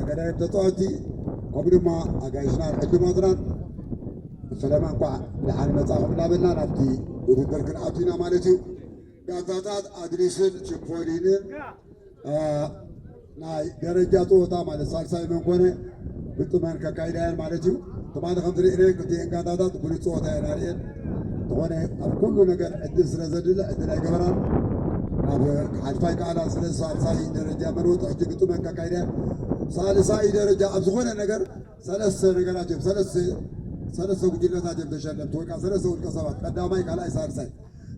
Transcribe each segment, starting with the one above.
ገዳይም ተጻወቲ ከምኡ ድማ ኣጋይሽናን ዕዱማትናን ፈለማ እንኳዕ ደሓን መጻኹም እናበልና ናብቲ ውድድር ክንኣቱ ኢና ማለት እዩ። ጋንታታት ኣድሊስን ችፖሊንን ናይ ደረጃ ፀወታ ማለት ሳልሳይ መን ኮነ ግጥመን ከካይዳ እየን ማለት እዩ። ትማሊ ከም ዝርኢናዮ ክልቲኤን ጋንታታት ብሉፅ ፀወታ እየን ኣርእየን። ዝኾነ ኣብ ኩሉ ነገር ዕድል ስለ ዘድሊ ዕድል ኣይገበራን። ናብ ሓልፋ ይከኣላ ስለ ሳልሳይ ደረጃ መርወጥ ሕጂ ግጥመን ከካይዳ እየን። ሳልሳይ ደረጃ ኣብ ዝኾነ ነገር ሰለስተ ነገራት እዮም ሰለስተ ሰለስተ ጉጅለታት እዮም ተሸለምቲ ወይ ከዓ ሰለስተ ውልቀ ሰባት ቀዳማይ ካልኣይ ሳልሳይ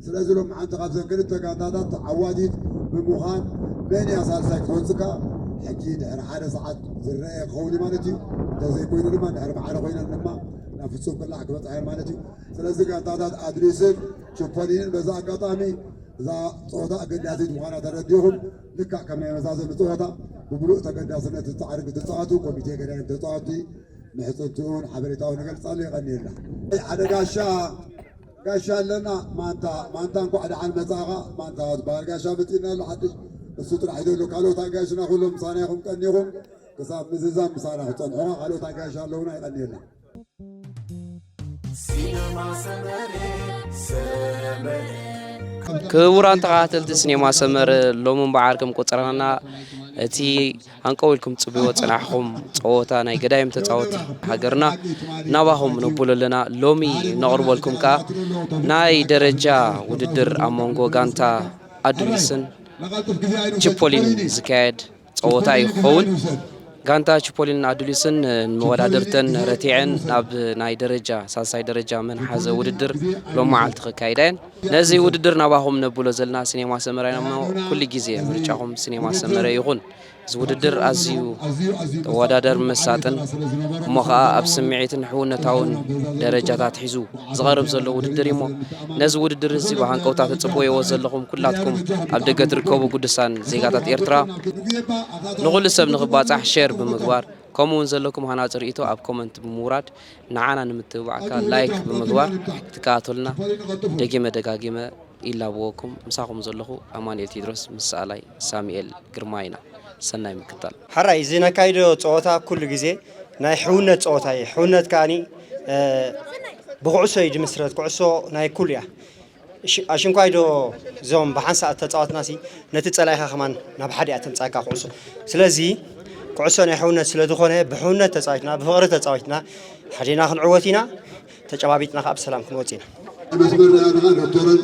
ስለዚ ሎም ሓንቲ ካብዘን ክልተ ጋንታታት ተዓዋቲት ብምዃን መን እያ ሳልሳይ ክትወፅእ ከዓ ሕጂ ድሕሪ ሓደ ሰዓት ዝረአ ክኸውን እዩ ማለት እዩ። እንተዘይኮይኑ ድማ ድሕሪ ማዕረ ኮይነን ድማ ናብ ፍፁም ቅላዕ ክበፅሓ እየን ማለት እዩ። ስለዚ ጋንታታት ኣድሊስን ችፖሊንን በዛ ኣጋጣሚ እዛ ፀወታ ኣገዳሲት ምዃና ተረዲኹም ልክዕ ከም ናይ መዛዘሚ ፀወታ ብምሉእ ተገዳስነት ዝፃዕር ክትፃወቱ ኮሚቴ ገዳይም ተፃወቲ ምሕፅንትኡን ሓበሬታውን እገልፃሉ። የቐንየልና። ሓደ ጋሻ ጋሻ ኣለና ማንታ ማንታ እንኳዕ ደሓን መፃኻ። ማንታ ዝበሃል ጋሻ መፂና ኣሎ ሓድሽ እሱ ጥራሕ ይደሎ ካልኦት ኣጋይሽና ኩሎም ምሳና ኢኹም ቀኒኹም ክሳብ ምዝዛም ምሳና ክፀንሑና ካልኦት ኣጋይሽ ኣለውና። ይቐንየልና። ክቡራን ተኸታተልቲ ሲኔማ ሰመረ ሎሚ እምበዓር ከም ቆፀርናና እቲ ሃንቀው ኢልኩም ትፅብይዎ ዝፀናሕኹም ፀወታ ናይ ገዳይም ተፃወቲ ሃገርና ናባኹም ነብሎ ኣለና። ሎሚ ነቕርበልኩም ከዓ ናይ ደረጃ ውድድር ኣብ መንጎ ጋንታ ኣዱሊስን ችፖሊን ዝካየድ ፀወታ እዩ ክኸውን። ጋንታ ችፖሊን ኣዱሊስን ንመወዳድርተን ረቲዐን ናብ ናይ ደረጃ ሳልሳይ ደረጃ መንሓዘ ውድድር ሎም መዓልቲ ከካይዳ እየን። ነዚ ውድድር ናባኹም ነብሎ ዘለና ሲኔማ ሰመረ ኢና እሞ ኩሉ ግዜ ምርጫኹም ሲኔማ ሰመረ ይኹን። እዚ ውድድር ኣዝዩ ተወዳደር መሳጥን እሞ ኸኣ ኣብ ስምዒትን ሕውነታውን ደረጃታት ሒዙ ዝቐርብ ዘሎ ውድድር እዩ እሞ ነዚ ውድድር እዚ ብሃንቀውታ ተጽበይዎ ዘለኹም ኩላትኩም ኣብ ደገ ትርከቡ ግዱሳን ዜጋታት ኤርትራ ንኹሉ ሰብ ንኽባጻሕ ሸር ብምግባር ከምኡ እውን ዘለኩም ሃናጺ ርእይቶ ኣብ ኮመንት ብምውራድ ንዓና ንምትብባዕካ ላይክ ብምግባር ክትከታተሉና ደጊመ ደጋጊመ ይላበወኩም። ምሳኹም ዘለኹ ኣማኑኤል ቴድሮስ ምስ ሰኣላይ ሳሙኤል ግርማ ኢና። ሰናይ ምክታል። ሕራይ እዚ ነካይዶ ፀወታ ኩሉ ግዜ ናይ ሕውነት ፀወታ እዩ። ሕውነት ከኣኒ ብኩዕሶ እዩ ዝምስረት። ኩዕሶ ናይ ኩሉ እያ። ኣሽንኳይ ዶ እዞም ብሓንሳእ ተፃወትና ሲ ነቲ ፀላኢኻ ከማን ናብ ሓደ እያ ተምፃካ ኩዕሶ። ስለዚ ኩዕሶ ናይ ሕውነት ስለ ዝኾነ ብሕውነት ተፃዊትና ብፍቕሪ ተፃዊትና ሓዴና ክንዕወት ኢና። ተጨባቢጥና ከዓ ብሰላም ክንወፅ ኢና። መስመር ዳያኑኻ ዶክተርን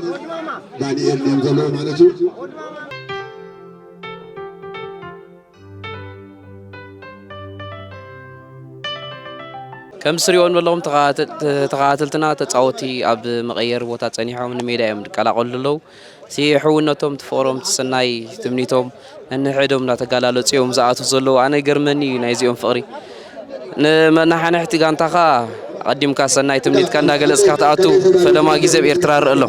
ዳንኤል እዮም ዘለዉ ማለት እዩ። ከም ትሪእዎም ዘለኹም ተኸታተልትና ተፃወቲ ኣብ መቐየሪ ቦታ ፀኒሖም ንሜዳ እዮም ዝቀላቐሉ ዘለዉ። እቲ ሕውነቶም፣ እቲ ፍቕሮም፣ እቲ ሰናይ ትምኒቶም ነንሕድሕዶም እናተጋላለፁ እዮም ዝኣትዉ ዘለዉ። ኣነ ይገርመኒ እዩ ናይዚኦም ፍቕሪ። ንመናሓንሕቲ ጋንታኻ ኣቐዲምካ ሰናይ ትምኒትካ እንዳገለፅካ ክትኣቱ ፈለማ ግዜ ኣብ ኤርትራ ይረአ ኣሎ።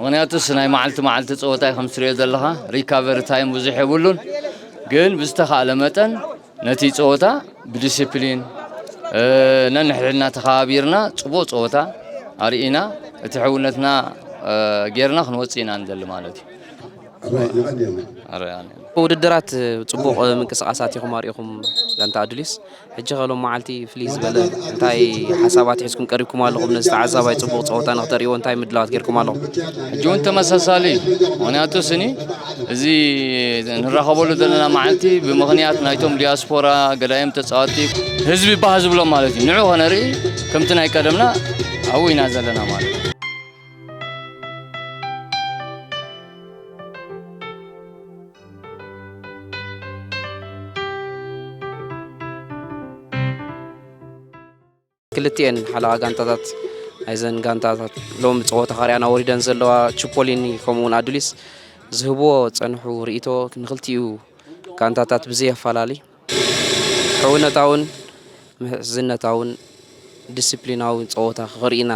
ምኽንያቱስ ናይ መዓልቲ መዓልቲ ፀወታ እዩ ከም ትሪኦ ዘለኻ recovery time ብዙሕ የብሉን ግን ብዝተኻእለ መጠን ነቲ ፀወታ ብዲሲፕሊን ነንሕድሕድና ተኸባቢርና ፅቡቕ ፀወታ ኣርኢና እቲ ሕውነትና ጌርና ክንወፅእ ኢና ንደሊ ማለት እዩ። ውድድራት ፅቡቕ ምንቅስቃሳት ኢኹም ኣርኢኹም ጋንታ ኣዱሊስ። ሕጂ ከ ሎም መዓልቲ ፍልይ ዝበለ እንታይ ሓሳባት ሒዝኩም ቀሪብኩም ኣለኹም? ነዚ ተዓዛባይ ፅቡቕ ፀወታ ንክተርእይዎ እንታይ ምድላዋት ጌርኩም ኣለኹም? ሕጂ እውን ተመሳሳሊ እዩ። ምክንያቱ ስኒ እዚ ንራኸበሉ ዘለና መዓልቲ ብምኽንያት ናይቶም ዲያስፖራ ገዳይም ተፃወቲ ህዝቢ ባህ ዝብሎም ማለት እዩ ንዑ ከነርኢ ከምቲ ናይ ቀደምና ኣብኡ ኢና ዘለና ማለት እዩ። ክልቲኤን ሓለቓ ጋንታታት ናይዘን ጋንታታት ሎሚ ፀወታ ከርእያና ወሪደን ዘለዋ ችፖሊኒ ከምኡ እውን ኣዱሊስ ዝህብዎ ዝፀንሑ ርእይቶ ንክልቲኡ ጋንታታት ብዘየፈላሊ ሕውነታውን ምሕዝነታውን ዲስፕሊናውን ፀወታ ከርእዩና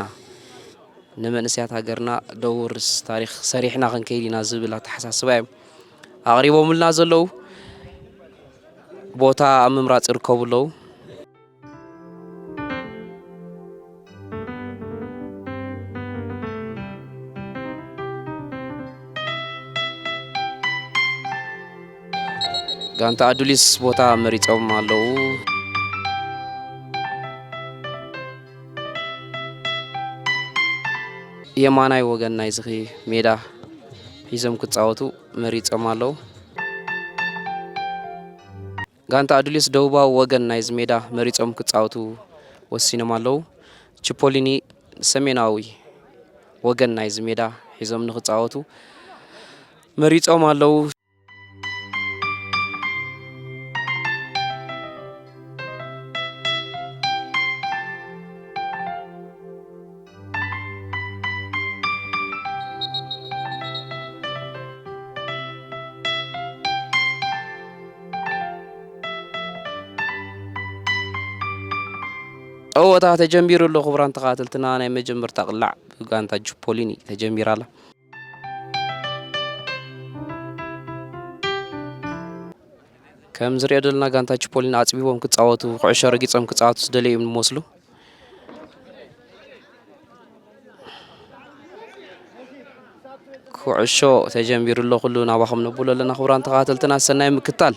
ንመንእሰያት ሃገርና ደውርስ ታሪኽ ሰሪሕና ክንከይድ ኢና ዝብል ኣተሓሳስባ እዮም ኣቕሪቦምልና ዘለዉ። ቦታ ኣብ ምምራፅ ይርከቡ ኣለዉ። ጋንታ ኣዱሊስ ቦታ መሪጾም ኣለዉ። የማናይ ወገን ናይዚ ሜዳ ሒዞም ክጻወቱ መሪጾም ኣለዉ። ጋንታ ኣዱሊስ ደቡባዊ ወገን ናይዚ ሜዳ መሪጾም ክጻወቱ ወሲኖም ኣለዉ። ቺፖሊኒ ሰሜናዊ ወገን ናይዚ ሜዳ ሒዞም ንኽጻወቱ መሪጾም ኣለዉ። ጸወታ ተጀሚሩ ኣሎ። ክቡራን ተኸታተልትና፣ ናይ መጀመርታ ቅላዕ ብጋንታ ጁፖሊኒ ተጀሚራ ኣላ። ከም ዝሪኦ ዘለና፣ ጋንታ ጁፖሊኒ ኣጽቢቦም ክጻወቱ፣ ኩዕሾ ረጊጾም ክጻወቱ ዝደለዩ እዮም ዝመስሉ። ኩዕሾ ተጀሚሩ ኣሎ። ኩሉ ናባኹም ነብሎ ኣለና። ክቡራን ተኸታተልትና፣ ሰናይ ምክታል።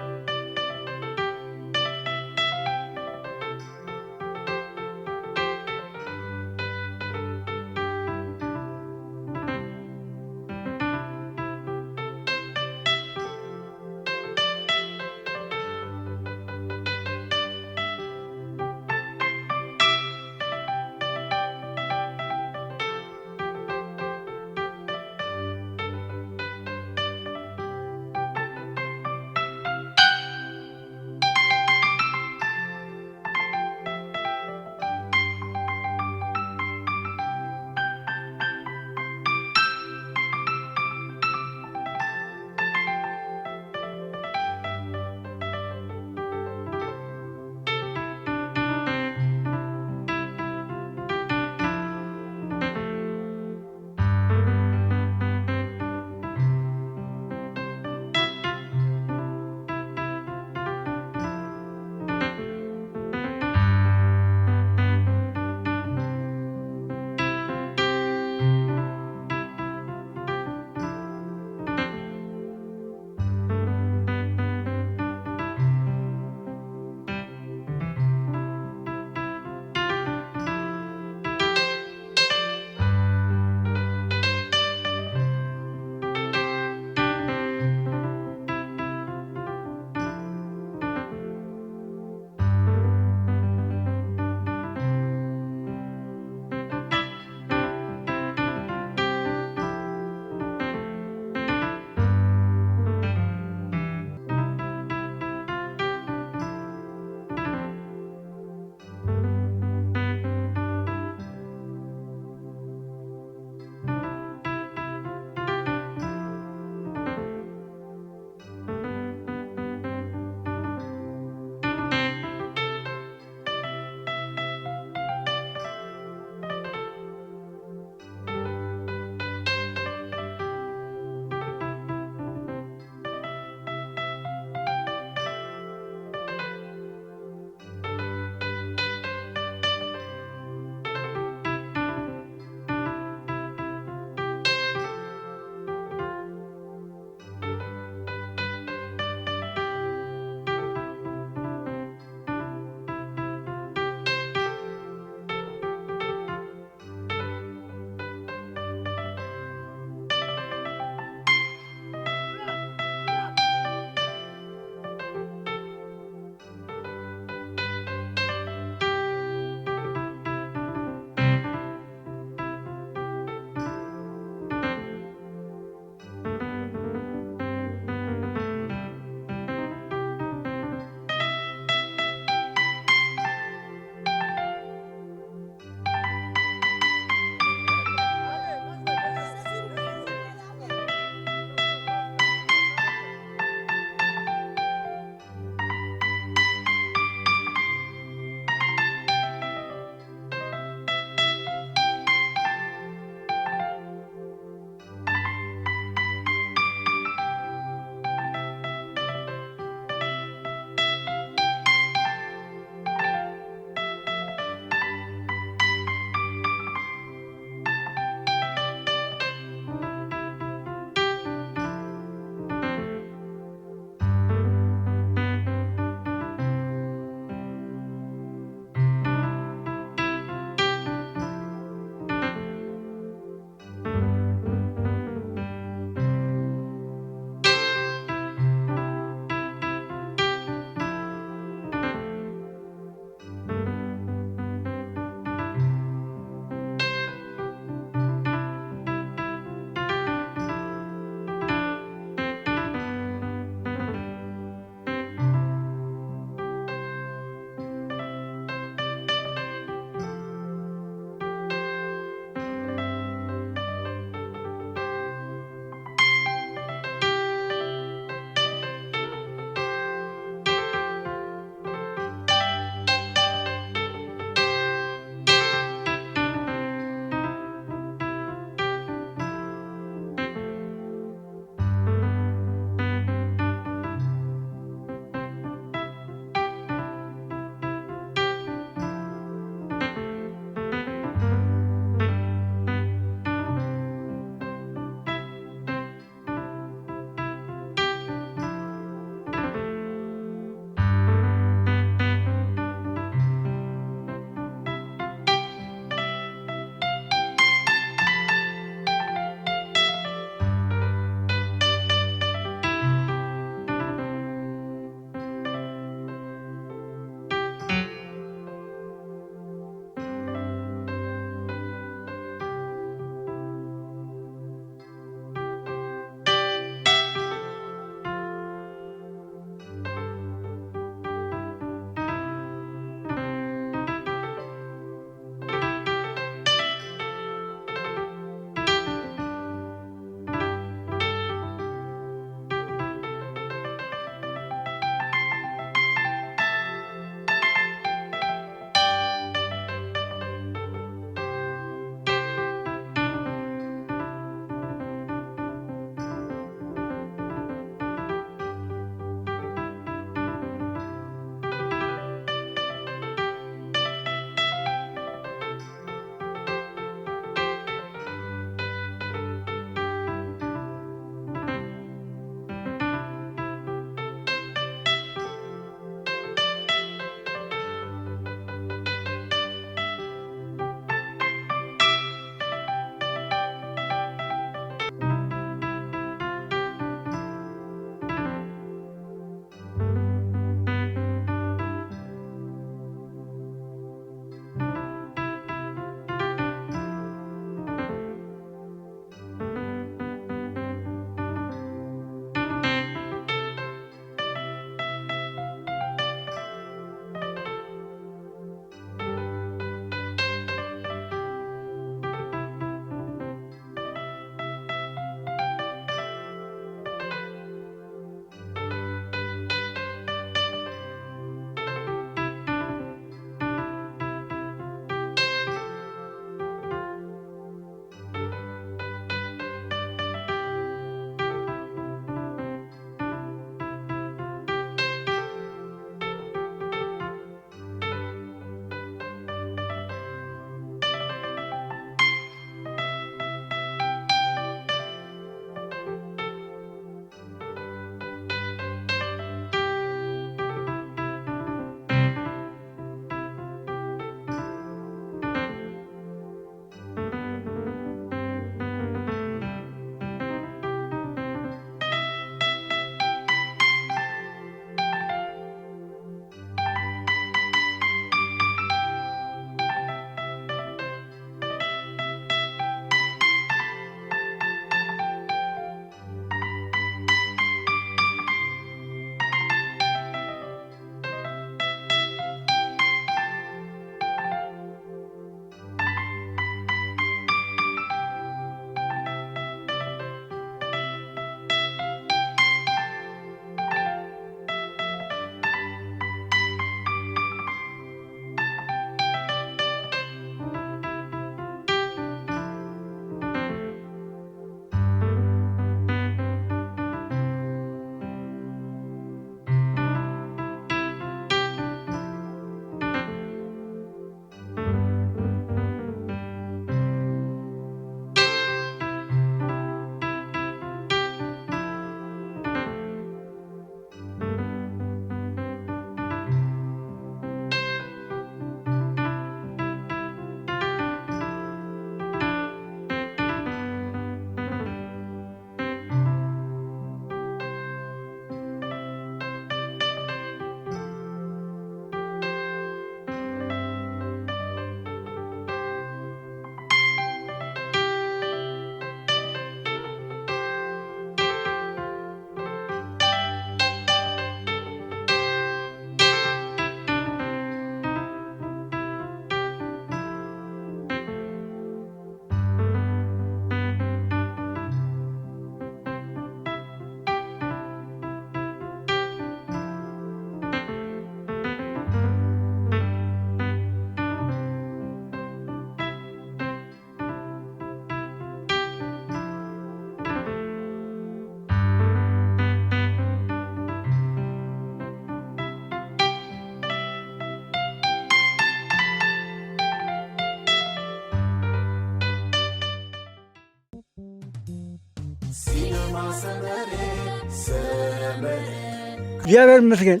እግዚኣብሔር ይመስገን።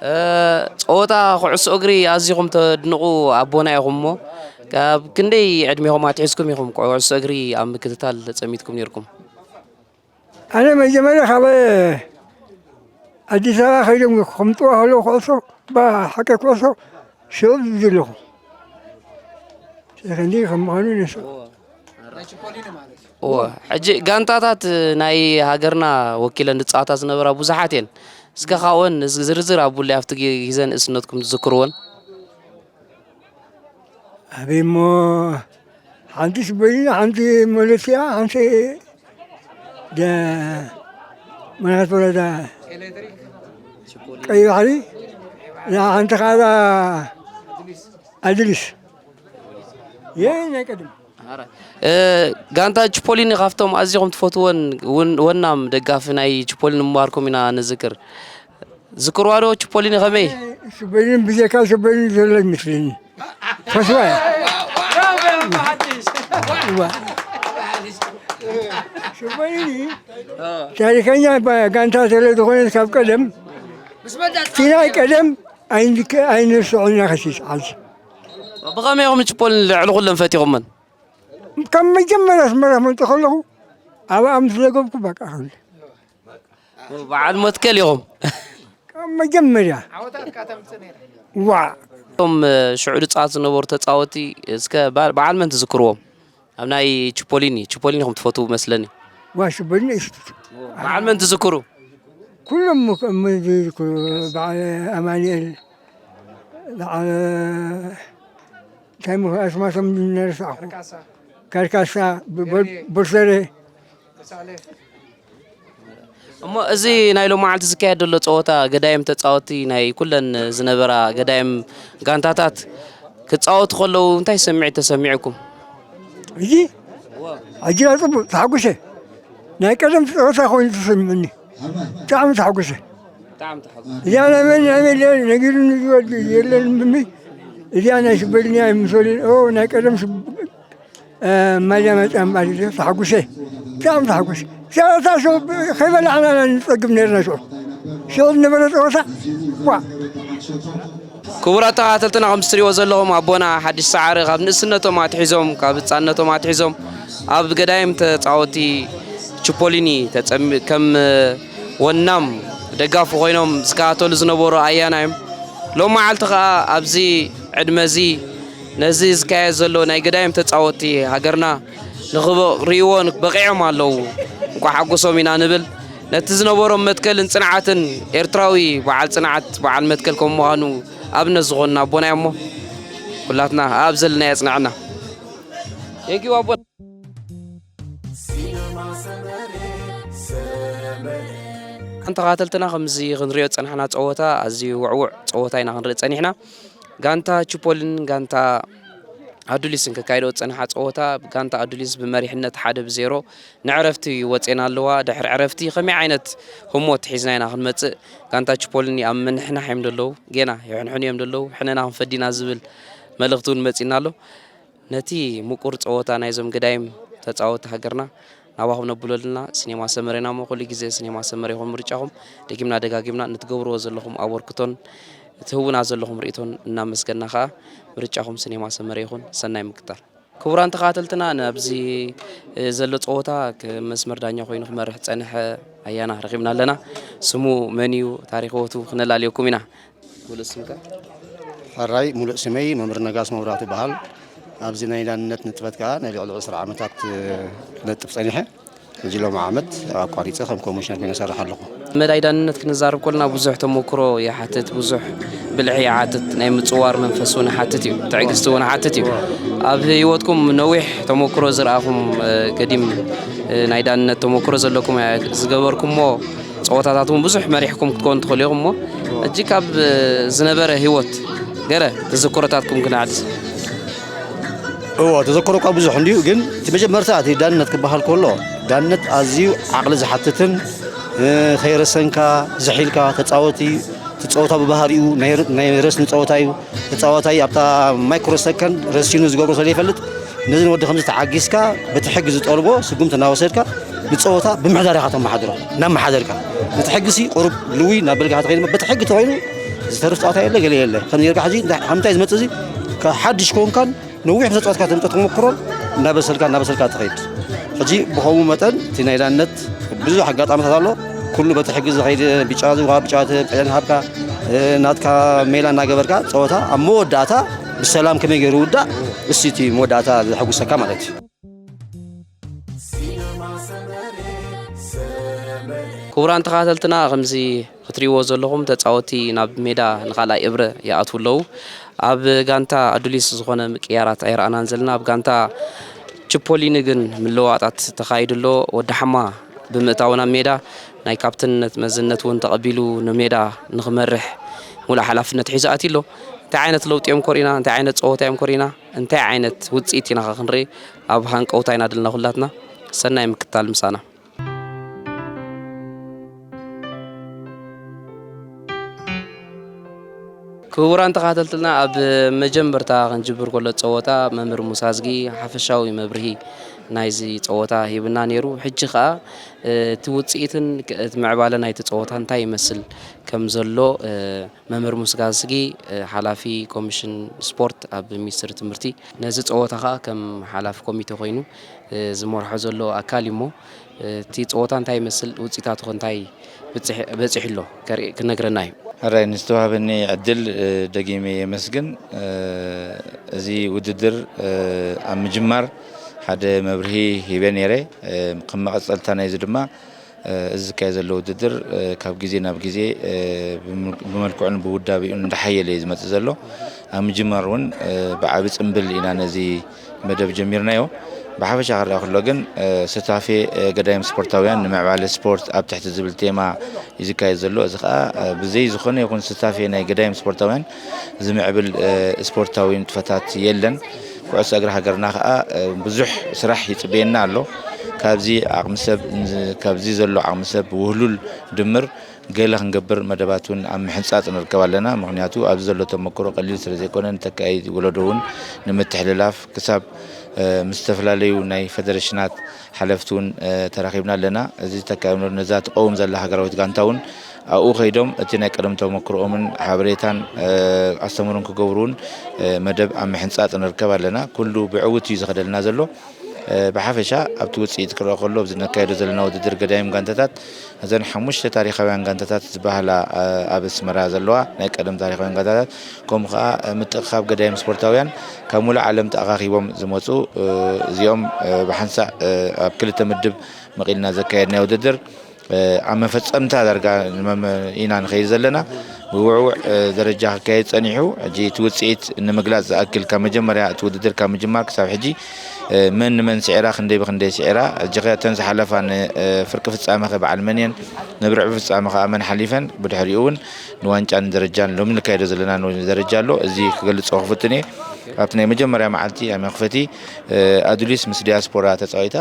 እ፣ ጸወታ ኩዕሶ እግሪ ኣዚኹም ተድንቑ ኣቦና ኢኹም እሞ፣ ካብ ክንደይ ዕድሜኹም ኣትሒዝኩም ኢኹም ኩዕሶ እግሪ ኣብ ምክትታል ተጸሚድኩም ነይርኩም? ኣነ መጀመርያ ካብ ኣዲስ ኣበባ ከይዶም ከምፅዋ ከለዉ ኩዕሶ፣ ብሓቂ ኩዕሶ ሽዑ ዘለኹ። ክንዲ ከም ምዃኑ ነሱ። እወ፣ ሕጂ ጋንታታት ናይ ሃገርና ወኪለን ዝጻወታ ዝነበራ ብዙሓት እየን። እስከ ካብኦን እዚ ዝርዝር ኣቡለይ ኣብቲ ጊ-፣ ግዜ ንእስነትኩም ትዝክርዎን? ኣበይ እሞ ሓንቲ ስበይና፣ ሓንቲ መለሲያ፣ ሓንቲ ደ-፣ መናት ወረዳ ቀይ ባሕሪ፣ እዛ ሓንቲ ከዓ ኣድሊስ። ይህ ናይ ቀደም። እ፣ ጋንታ ችፖሊኒ ካብቶም ኣዚኹም ትፈትዎን ውን-፣ ወናም ደጋፊ ናይ ችፖሊኒ ምንባርኩም ኢና ንዝክር። ዝክርዋ ዶ ችፖሊኒ ከመይ? ሽበሊን ብጀካ ሽበሊን ዘሎ ይመስለኒ። ፈስዋ እያ። እዋ። ሽበሊኒ ታሪኸኛ ባ-፣ ጋንታ ስለ ዝኾነት ካብ ቀደም እቲ ናይ ቀደም ኣይንክ-፣ ኣይንርስዖን ኢና ከሲስ ዓዚ። ብኸመይ ኢኹም ንችፖሊኒ ልዕሊ ኩለን ፈቲኹመን? ካብ መጀመርያ ኣስመራ ክመጽእ ከለኹ ኣብኣ ምስ ዘገብኩ በቃ ከሉ። በዓል መትከል ኢኹም። ካብ መጀመርያ። ዋ። እቶም ሽዑ ድጻት ዝነበሩ ተጻወቲ እስከ በ-፣ በዓል መን ትዝክርዎም? ኣብ ናይ ችፖሊኒ፣ ችፖሊኒ ኢኹም ትፈትዉ መስለኒ። ዋ ሽበሊኒ እሽቱ። በዓል መን ትዝክሩ? ኩሎም ም-፣ ም-፣ ዝዝክሩ በዓል ኣማኑኤል፣ በዓል እንታይ ምኽ-፣ ኣስማቶም እናረሳዕኹ። ካርካሳ፣ ብ-፣ ብ-፣ በርሰሬ። እሞ እዚ ናይ ሎማዓልቲ ዝካየድ ዘሎ ጸወታ ገዳይም ተጻወቲ ናይ ኩለን ዝነበራ ገዳይም ጋንታታት ክጻወቱ ከለዉ እንታይ ስምዒት ተሰሚዑኩም? እዚ ሕጂ ዳ ጽቡቕ ተሓጒሰ። ናይ ቀደም ጸወታ ኮይኑ ተሰሚዑኒ። ብጣዕሚ ተሓጒሰ። ብጣዕሚ ተሓጒሰ። እዚኣ ናይ መን ናይ መን ነጊሩኒ ዝወድ የለን ብሚ። እዚኣ ናይ ሽበልኛ ይምሰሉን። ኦ፣ ናይ ቀደም ሽብ-፣ እ፣ ማልያ መጻ እምበኣር ተሓጒሰ። ብጣዕሚ ተሓጒሰ። ጸወታ ሽዑ ከይበላዕና ኢና ንጸግብ ነርና ሽዑ። ሽዑ ዝነበረ ጸወታ፣ ዋ። ክቡራት ተኸታተልትና፣ ከም እትሪእዎ ዘለኹም ኣቦና ሓድሽ ሰዓረ ካብ ንእስነቶም ኣትሒዞም፣ ካብ ህጻንነቶም ኣትሒዞም ኣብ ገዳይም ተጻወቲ ችፖሊኒ ተጸሚ-፣ ከም ወናም ደጋፊ ኮይኖም ዝከታተሉ ዝነበሩ ኣያና እዮም። ሎም መዓልቲ ከኣ ኣብዚ ዕድመ እዚ ነዚ ዝካየድ ዘሎ ናይ ገዳይም ተጻወቲ ሃገርና ንኽርእይዎ በቒዖም ኣለዉ። እንቋዕ ሓጎሶም ኢና ንብል። ነቲ ዝነበሮም መትከልን ጽንዓትን ኤርትራዊ በዓል ጽንዓት በዓል መትከል ከም ምዃኑ ኣብነት ዝኾኑና ኣቦና እዮም እሞ ኩላትና ኣብ ዘለናዮ የጽንዓና። Thank you ኣቦና። ተኸታተልትና ከምዚ ክንሪኦ ዝጸናሕና ጸወታ ኣዝዩ ውዕዉዕ ጸወታ ኢና ክንርኢ ጸኒሕና። ጋንታ ችፖልን ጋንታ ኣዱሊስን ከካይዶ ዝጸንሓ ጸወታ ጋንታ ኣዱሊስ ብመሪሕነት ሓደ ብዜሮ ንዕረፍቲ ወጺኤን ኣለዋ። ድሕሪ ዕረፍቲ ከመይ ዓይነት ህሞት ሒዝና ኢና ክንመጽእ? ጋንታ ችፖልኒ ኣብ ምንሕናሕ እዮም ዘለዉ፣ ጌና ይሕንሕኑ እዮም ዘለዉ፣ ሕነና ክንፈዲ ኢና ዝብል መልእኽቲ እውን መጺእና ኣሎ። ነቲ ምቁር ጸወታ ናይዞም ገዳይም ተጻወትቲ ሃገርና ናባኹም ነብሎ ኣለና። ሲኔማ ሰመረ ኢና እሞ ኩሉ ግዜ ሲኔማ ሰመረ ይኹን ምርጫኹም። ደጊምና ደጋጊምና ንትገብርዎ ዘለኹም ኣበርክቶን ትህቡና ዘለኹም ርእይቶን እናመስገና ኸኣ ምርጫኹም ሲኔማ ሰመረ ይኹን። ሰናይ ምክታል። ክቡራን ተኸታተልትና፣ ናብዚ፣ እ፣ ዘሎ ጸወታ ከም መስመር ዳኛ ኮይኑ ክመርሕ ዝጸንሐ ኣያና ረኺብና ኣለና። ስሙ መን እዩ? ታሪኽ ህይወቱ ክነላልየኩም ኢና። ሙሉእ ስምካ? ሕራይ፣ ሙሉእ ስመይ መምህር ነጋስ መብራህቱ ይበሃል። ኣብዚ ናይ ዳንነት ንጥፈት ከኣ ናይ ልዕሊ ዕስራ ዓመታት፣ እ፣ ክነጥፍ ጸኒሐ። ሕጂ ሎም ዓመት ኣቋሪጸ ከም ኮሚሽነር ኮይነ እሰርሕ ኣለኹ። መዳይ ዳንነት ክንዛረብ ከለና ብዙሕ ተመክሮ ይሓትት፣ ብዙሕ ብልሒ ይሓትት፣ ናይ ምጽዋር መንፈስ እውን ይሓትት እዩ፣ ትዕግስቲ እውን ይሓትት እዩ። ኣብ ህይወትኩም ነዊሕ ተመክሮ ዝረኣኹም፣ እ፣ ገዲም፣ እ፣ ናይ ዳንነት ተመክሮ ዘለኩም፣ እ፣ ዝገበርኩሞ ጸወታታት እውን ብዙሕ መሪሕኩም ክትኮኑ ትኽእሉ ኢኹም እሞ፣ ሕጂ ካብ፣ እ፣ ዝነበረ ህይወት ገለ ተዘክሮታትኩም ክነዕድስ። እዎ፣ ተዘክሮ እኳ ብዙሕ እንድዩ፣ ግን እቲ መጀመርታ እቲ ዳንነት ክበሃል ከሎ፣ ዳንነት ኣዝዩ ዓቕሊ ዝሓትትን፣ እ፣ ከይረሰንካ፣ ዝሕ ኢልካ፣ ተጻወቲ፣ እቲ ጸወታ ብባህሪኡ ናይ ር-፣ ናይ ረስኒ ጸወታ እዩ። ተጻዋታይ ኣብታ ማይክሮ ሰከንድ ረሲኑ ዝገብሮ ስለ ይፈልጥ፣ ነዚ ንወዲ ከምዚ ተዓጊስካ፣ በቲ ሕጊ ዝጠልቦ ስጉምቲ እናወሰድካ፣ ብፀወታ ብምሕዳር ኢኻ ተመሓድሮ። እናመሓደርካ፣ እቲ ሕጊ ሲ ቁሩብ ልውይ እናበልካ ትኸይድ፣ በቲ ሕጊ ተኾይኑ ዝተርፍ ፀወታ የለ፣ ገለ የለ። ከም ጌርካ ሕጂ እንታይ፣ ካብ ምንታይ ዝመፅእ እዚ፣ ካብ ሓድሽ ኮንካን ነዊሕ ምስ ተፃወትካ ትምፀ ተመክሮን እናበሰልካ፣ እናበሰልካ ትኸይድ። ሕጂ ብኸምኡ መጠን እቲ ናይ ዳነት ብዙሕ ኣጋጣሚታት ኣሎ። ኩሉ በቲ ሕጊ ዝኸይድ፣ ብጫ ዝውሃብ ብጫ ትህብ፣ ቀይሕ ሃብካ፣ እ፣ ናትካ ሜላ እናገበርካ ፀወታ ኣብ መወዳእታ ብሰላም ከመይ ገይሩ ይውዳእ፣ እሱ እቲ መወዳእታ ዘሐጉሰካ ማለት እዩ። ክቡራን ተኸታተልትና፣ ከምዚ ክትሪእዎ ዘለኹም ተጻወትቲ ናብ ሜዳ ንኻልኣይ እብረ ይኣትዉ ኣለዉ። ኣብ ጋንታ ኣዱሊስ ዝኾነ ምቅያራት ኣይረኣናን ዘለና። ኣብ ጋንታ ቺፖሊኒ ግን ምልውዋጣት ተኻይዱ ኣሎ። ወዲ ሓማ ብምእታው ናብ ሜዳ ናይ ካፕትንነት መዝነት እውን ተቐቢሉ ንሜዳ ንኽመርሕ ሙሉእ ሓላፍነት ሒዙ ኣትዩ ኣሎ። እንታይ ዓይነት ለውጢ እዮም ኮሪና? እንታይ ዓይነት ጸወታ እዮም ኮሪና? እንታይ ዓይነት ውጽኢት ኢና ኸ ክንርኢ ኣብ ሃንቀውታ ኢና ዘለና ኩላትና። ሰናይ ምክትታል ምሳና። ክቡራን ተኸታተልትና፣ ኣብ መጀመርታ ክንጅብር ከሎ ጸወታ መምህር ሙሳ ኣዝጊ ሓፈሻዊ መብርሂ ናይዚ ጸወታ ሂብና ነይሩ። ሕጂ ኸኣ እቲ ውጽኢትን እቲ ምዕባለ ናይቲ ጸወታ እንታይ ይመስል ከም ዘሎ መምህር ሙሳ ኣዝጊ ሓላፊ ኮሚሽን ስፖርት ኣብ ሚኒስትሪ ትምህርቲ ነዚ ጸወታ ኸኣ ከም ሓላፊ ኮሚቴ ኮይኑ ዝመርሖ ዘሎ ኣካል እዩ እሞ እቲ ጸወታ እንታይ ይመስል፣ ውጽኢታቱ ኸ እንታይ በጺሑ ኣሎ ከርኢ ክነግረና እዩ። ሕራይ ንዝተዋህበኒ ዕድል ደጊመ የመስግን። እዚ ውድድር ኣብ ምጅማር ሓደ መብርሂ ሂበ ነይረ። ከም መቐጸልታ ናይዚ ድማ እዚ ዝካየድ ዘሎ ውድድር ካብ ግዜ ናብ ግዜ ብመልክዑን ብውዳቤኡን እንዳሓየለ እዩ ዝመጽእ ዘሎ። ኣብ ምጅማር እውን ብዓቢ ጽምብል ኢና ነዚ መደብ ጀሚርናዮ። ብሓፈሻ ክረኣ ከሎ ግን ስታፌ ገዳይም ስፖርታውያን ንምዕባለ ስፖርት ኣብ ትሕቲ ዝብል ቴማ እዩ ዝካየድ ዘሎ። እዚ ከዓ ብዘይ ዝኾነ ይኹን ስታፌ ናይ ገዳይም ስፖርታውያን ዝምዕብል ስፖርታዊ ንጥፈታት የለን። ኩዕሶ እግሪ ሃገርና ከዓ ብዙሕ ስራሕ ይፅበየና ኣሎ። ካብዚ ዓቕሚ ሰብ፣ ካብዚ ዘሎ ዓቕሚ ሰብ ውህሉል ድምር ገለ ክንገብር መደባት እውን ኣብ ምሕንፃፅ ንርከብ ኣለና። ምኽንያቱ ኣብዚ ዘሎ ተመክሮ ቀሊል ስለ ዘይኮነ ንተካኢ ወለዶ እውን ንምትሕልላፍ ክሳብ ምስ ዝተፈላለዩ ናይ ፌደሬሽናት ሓለፍቲ እውን ተራኺብና ኣለና። እዚ ተካኢ ወለዶ ነዛ ትቐውም ዘላ ሃገራዊት ጋንታ እውን ኣብኡ ከይዶም እቲ ናይ ቀደም ተመክሮኦምን ሓበሬታን ኣስተምህሮን ክገብሩ እውን መደብ ኣብ ምሕንፃፅ ንርከብ ኣለና። ኩሉ ብዕውት እዩ ዝኸደልና ዘሎ። ብሓፈሻ ኣብቲ ውፅኢት ክረኣ ከሎ ኣብዚ ነካየዶ ዘለና ውድድር ገዳይም ጋንታታት እዘን ሓሙሽተ ታሪኻውያን ጋንታታት ዝበሃላ ኣብ ኣስመራ ዘለዋ ናይ ቀደም ታሪኻውያን ጋንታታት ከምኡ ከዓ ምትእኽኻብ ገዳይም ስፖርታውያን ካብ ሙሉእ ዓለም ተኣኻኺቦም ዝመፁ እዚኦም ብሓንሳእ ኣብ ክልተ ምድብ መቒልና ዘካየድናዮ ውድድር ኣብ መፈፀምታ ዳርጋ ኢና ንኸይድ ዘለና። ብውዕውዕ ደረጃ ክካየድ ፀኒሑ ሕጂ እቲ ውፅኢት ንምግላፅ ዝኣክል ካብ መጀመርያ እቲ ውድድር ካብ ምጅማር ክሳብ ሕጂ መን ንመን ስዒራ ክንደይ ብክንደይ ስዒራ ሕጂ ከ እተን ዝሓለፋ ንፍርቂ ፍፃመ ከ በዓል መን እየን ንብርዕቢ ፍፃመ ከዓ መን ሓሊፈን ብድሕሪኡ እውን ንዋንጫን ደረጃን ሎሚ ንካየዶ ዘለና ደረጃ ኣሎ። እዚ ክገልፆ ክፍትን እየ። ኣብቲ ናይ መጀመርያ መዓልቲ ኣብ መኽፈቲ ኣዱሊስ ምስ ዲያስፖራ ተፃዊታ።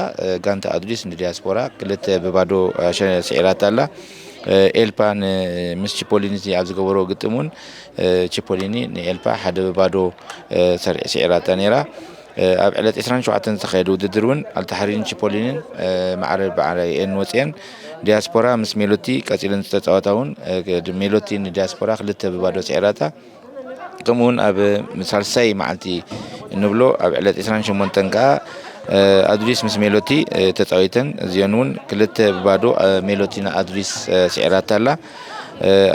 ጋንታ ኣዱሊስ ንዲያስፖራ ክልተ ብባዶ ስዒራታ ኣላ። ኤልፓ ምስ ቺፖሊኒ ኣብ ዝገበሮ ግጥም እውን ቺፖሊኒ ንኤልፓ ሓደ ብባዶ ስዒራታ ነይራ። ኣብ ዕለት ዕስራን ሸውዓተን ዝተኻየደ ውድድር እውን ኣልታሕሪርን ቺፖሊንን ማዕረ ብዓረየን ወፅየን። ዲያስፖራ ምስ ሜሎቲ ቀፂለን ዝተፃወታ እውን ሜሎቲ ንዲያስፖራ ክልተ ብባዶ ስዒራታ። ከምኡ እውን ኣብ ሳልሳይ መዓልቲ እንብሎ ኣብ ዕለት ዕስራን ሸሞንተን ከዓ ኣዱሊስ ምስ ሜሎቲ ተፃዊተን እዚኦን እውን ክልተ ብባዶ ሜሎቲ ንኣዱሊስ ስዒራታ ኣላ።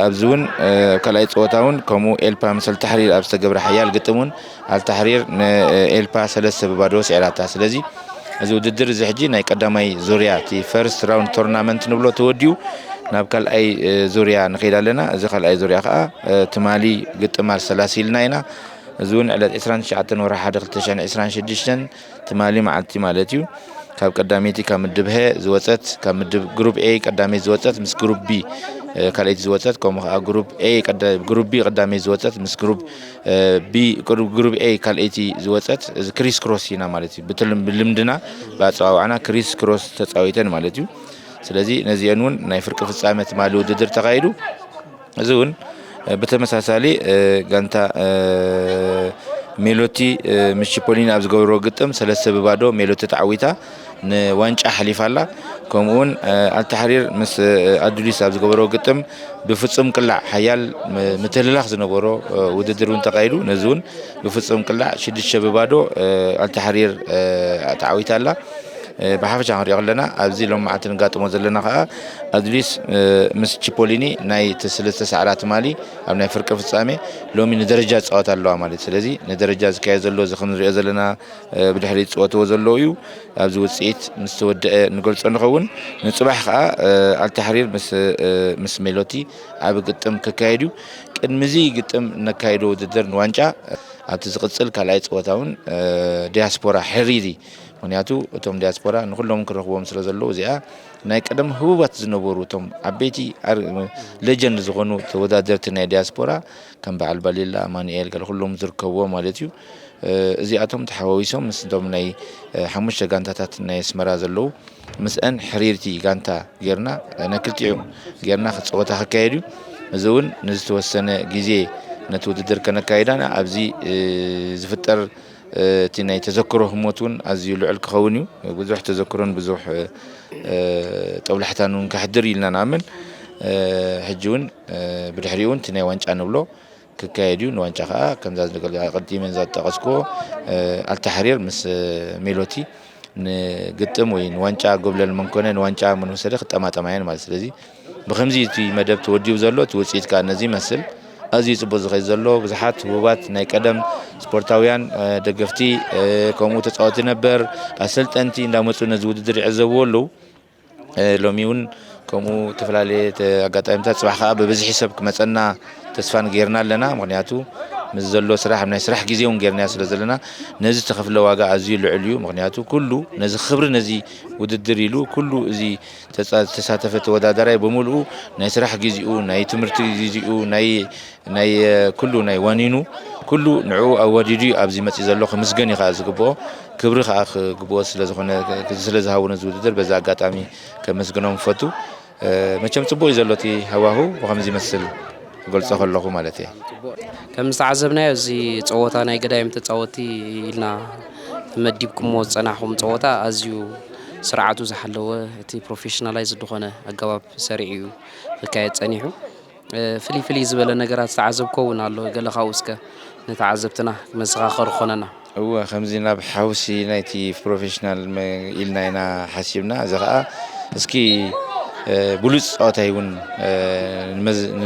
ኣብዚ እውን ኣብ ካልኣይ ፀወታ እውን ከምኡ ኤልፓ ምስ ኣልታሕሪር ኣብ ዝተገብረ ሓያል ግጥም እውን ኣልታሕሪር ንኤልፓ ሰለስተ ብባዶ ስዒራታ። ስለዚ እዚ ውድድር እዚ ሕጂ ናይ ቀዳማይ ዙርያ እቲ ፈርስት ራውንድ ቶርናመንት ንብሎ ተወዲኡ ናብ ካልኣይ ዙርያ ንኸይድ ኣለና። እዚ ካልኣይ ዙርያ ከዓ ትማሊ ግጥም ኣሰላሲልና ኢና። እዚ እውን ዕለት ዕስራን ትሽዓተን ወርሒ ሓደ ክልተ ሽሕን ዕስራን ሽዱሽተን ትማሊ መዓልቲ ማለት እዩ። ካብ ቀዳመይቲ ካብ ምድብ ሀ ዝወፀት ካብ ምድብ ግሩፕ ኤ ቀዳመይቲ ዝወፀት ምስ ግሩፕ ቢ ካልኣይቲ ዝወፀት ከምኡ ከዓ ግሩፕ ኤ ግሩፕ ቢ ቀዳመይቲ ዝወፀት ምስ ግሩፕ ቢ ግሩፕ ኤ ካልኣይቲ ዝወፀት እዚ ክሪስ ክሮስ ኢና ማለት እዩ። ብትልም ብልምድና ብኣፀዋውዓና ክሪስ ክሮስ ተፃዊተን ማለት እዩ። ስለዚ ነዚአን እውን ናይ ፍርቂ ፍፃመ ትማሊ ውድድር ተኻይዱ። እዚ እውን ብተመሳሳሊ ጋንታ ሜሎቲ ምስ ቺፖሊኒ ኣብ ዝገበርዎ ግጥም ሰለስተ ብባዶ ሜሎቲ ተዓዊታ ንዋንጫ ሓሊፋ ኣላ። ከምኡውን ኣልተሕሪር ምስ ኣዱሊስ ኣብ ዝገበርዎ ግጥም ብፍጹም ቅላዕ ሓያል ምትህልላኽ ዝነበሮ ውድድር እውን ተኻይዱ። ነዚ እውን ብፍጹም ቅላዕ ሽዱሽተ ብባዶ ኣልተሕሪር ተዓዊታ ኣላ። ብሓፈሻ ክንሪኦ ከለና ኣብዚ ሎም መዓልቲ ንጋጥሞ ዘለና ከዓ ኣዱሊስ ምስ ቺፖሊኒ ናይ ሰለስተ ሰዓራ ትማሊ ኣብ ናይ ፍርቂ ፍጻሜ ሎሚ ንደረጃ ዝፃወት ኣለዋ ማለት። ስለዚ ንደረጃ ዝካየድ ዘሎ እዚ ከም ንሪኦ ዘለና ብድሕሪ ዝፅወትዎ ዘለዉ እዩ። ኣብዚ ውፅኢት ምስ ተወደአ ንገልፆ ንኸውን። ንፅባሕ ከዓ ኣልተሕሪር ምስ ሜሎቲ ዓቢ ግጥም ክካየድ እዩ። ቅድሚ እዚ ግጥም ነካይዶ ውድድር ንዋንጫ ኣብቲ ዝቕጽል ካልኣይ ፀወታ እውን ዲያስፖራ ሕሪሪ። ምክንያቱ እቶም ዲያስፖራ ንኩሎም ክረኽቦም ስለ ዘለዉ እዚኣ ናይ ቀደም ህቡባት ዝነበሩ እቶም ዓበይቲ ሌጀንድ ዝኾኑ ተወዳደርቲ ናይ ዲያስፖራ ከም በዓል ባሊላ ኣማኑኤል ገለ ኩሎም ዝርከብዎ ማለት እዩ። እዚኣቶም ተሓዋዊሶም ምስቶም ናይ ሓሙሽተ ጋንታታት ናይ ኣስመራ ዘለዉ ምስአን ሕሪርቲ ጋንታ ጌርና ናይ ክልቲኡ ጌርና ክፀወታ ክካየድ እዩ። እዚ እውን ንዝተወሰነ ግዜ ነቲ ውድድር ከነካይዳና ኣብዚ ዝፍጠር እቲ ናይ ተዘክሮ ህሞት እውን ኣዝዩ ልዑል ክኸውን እዩ። ብዙሕ ተዘክሮን ብዙሕ ጠብላሕታን እውን ከሕድር ኢልና ንኣምን። ሕጂ እውን ብድሕሪኡ እውን እቲ ናይ ዋንጫ ንብሎ ክካየድ እዩ። ንዋንጫ ከዓ ከምዛ ቀዲመ ዝጠቀስኩዎ ኣልተሕሪር ምስ ሜሎቲ ንግጥም ወይ ንዋንጫ ጎብለል መንኮነ ንዋንጫ መንወሰደ ክጠማጠማ እየን ማለት። ስለዚ ብከምዚ እቲ መደብ ተወዲቡ ዘሎ እቲ ውፅኢት ከዓ ነዚ ይመስል። ኣዝዩ ፅቡቅ ዝኸይድ ዘሎ ብዙሓት ህቡባት ናይ ቀደም ስፖርታውያን ደገፍቲ ከምኡ ተፃወቲ ነበር ኣሰልጠንቲ እንዳመፁ ነዚ ውድድር ይዕዘብዎ ኣለዉ። ሎሚ እውን ከምኡ ዝተፈላለየ ኣጋጣሚታት ፅባሕ ከዓ ብብዝሒ ሰብ ክመፀና ተስፋ ንጌርና ኣለና። ምክንያቱ ምስ ዘሎ ስራሕ ኣብ ናይ ስራሕ ግዜ እውን ጌርናዮ ስለ ዘለና ነዚ ዝተኸፍለ ዋጋ ኣዝዩ ልዑል እዩ። ምክንያቱ ኩሉ ነዚ ክብሪ ነዚ ውድድር ኢሉ ኩሉ እዚ ተሳተፈ ተወዳዳራይ ብምልኡ ናይ ስራሕ ግዜኡ ናይ ትምህርቲ ግዜኡ ናይ ናይ ኩሉ ናይ ዋኒኑ ኩሉ ንዕኡ ኣዋዲዱ እዩ ኣብዚ መፂ ዘሎ ክምስገን እዩ ከዓ ዝግብኦ። ክብሪ ከዓ ክግብኦ ስለዝኾነ ስለዝሃቡ ነዚ ውድድር በዚ ኣጋጣሚ ከመስግኖም ፈቱ። መቸም ፅቡቅ እዩ ዘሎ እቲ ሃዋሁ ብከምዚ ይመስል ክገልፆ ከለኹ ማለት እየ። ከም ዝተዓዘብናዮ እዚ ፀወታ ናይ ገዳይም ተፃወቲ ኢልና መዲብኩሞ ዝፀናሕኩም ፀወታ ኣዝዩ ስርዓቱ ዝሓለወ እቲ ፕሮፌሽናላይዝ ዝኾነ ኣገባብ ሰሪዑ እዩ ክካየድ ፀኒሑ። ፍልይ ፍልይ ዝበለ ነገራት ዝተዓዘብኮ እውን ኣሎ። ገለ ካብኡ እስከ ንተዓዘብትና መዘኻኸሪ ክኾነና። እወ ከምዚ ናብ ሓውሲ ናይቲ ፕሮፌሽናል ኢልና ኢና ሓሲብና። እዚ ከዓ እስኪ ብሉፅ ፀዋታይ እውን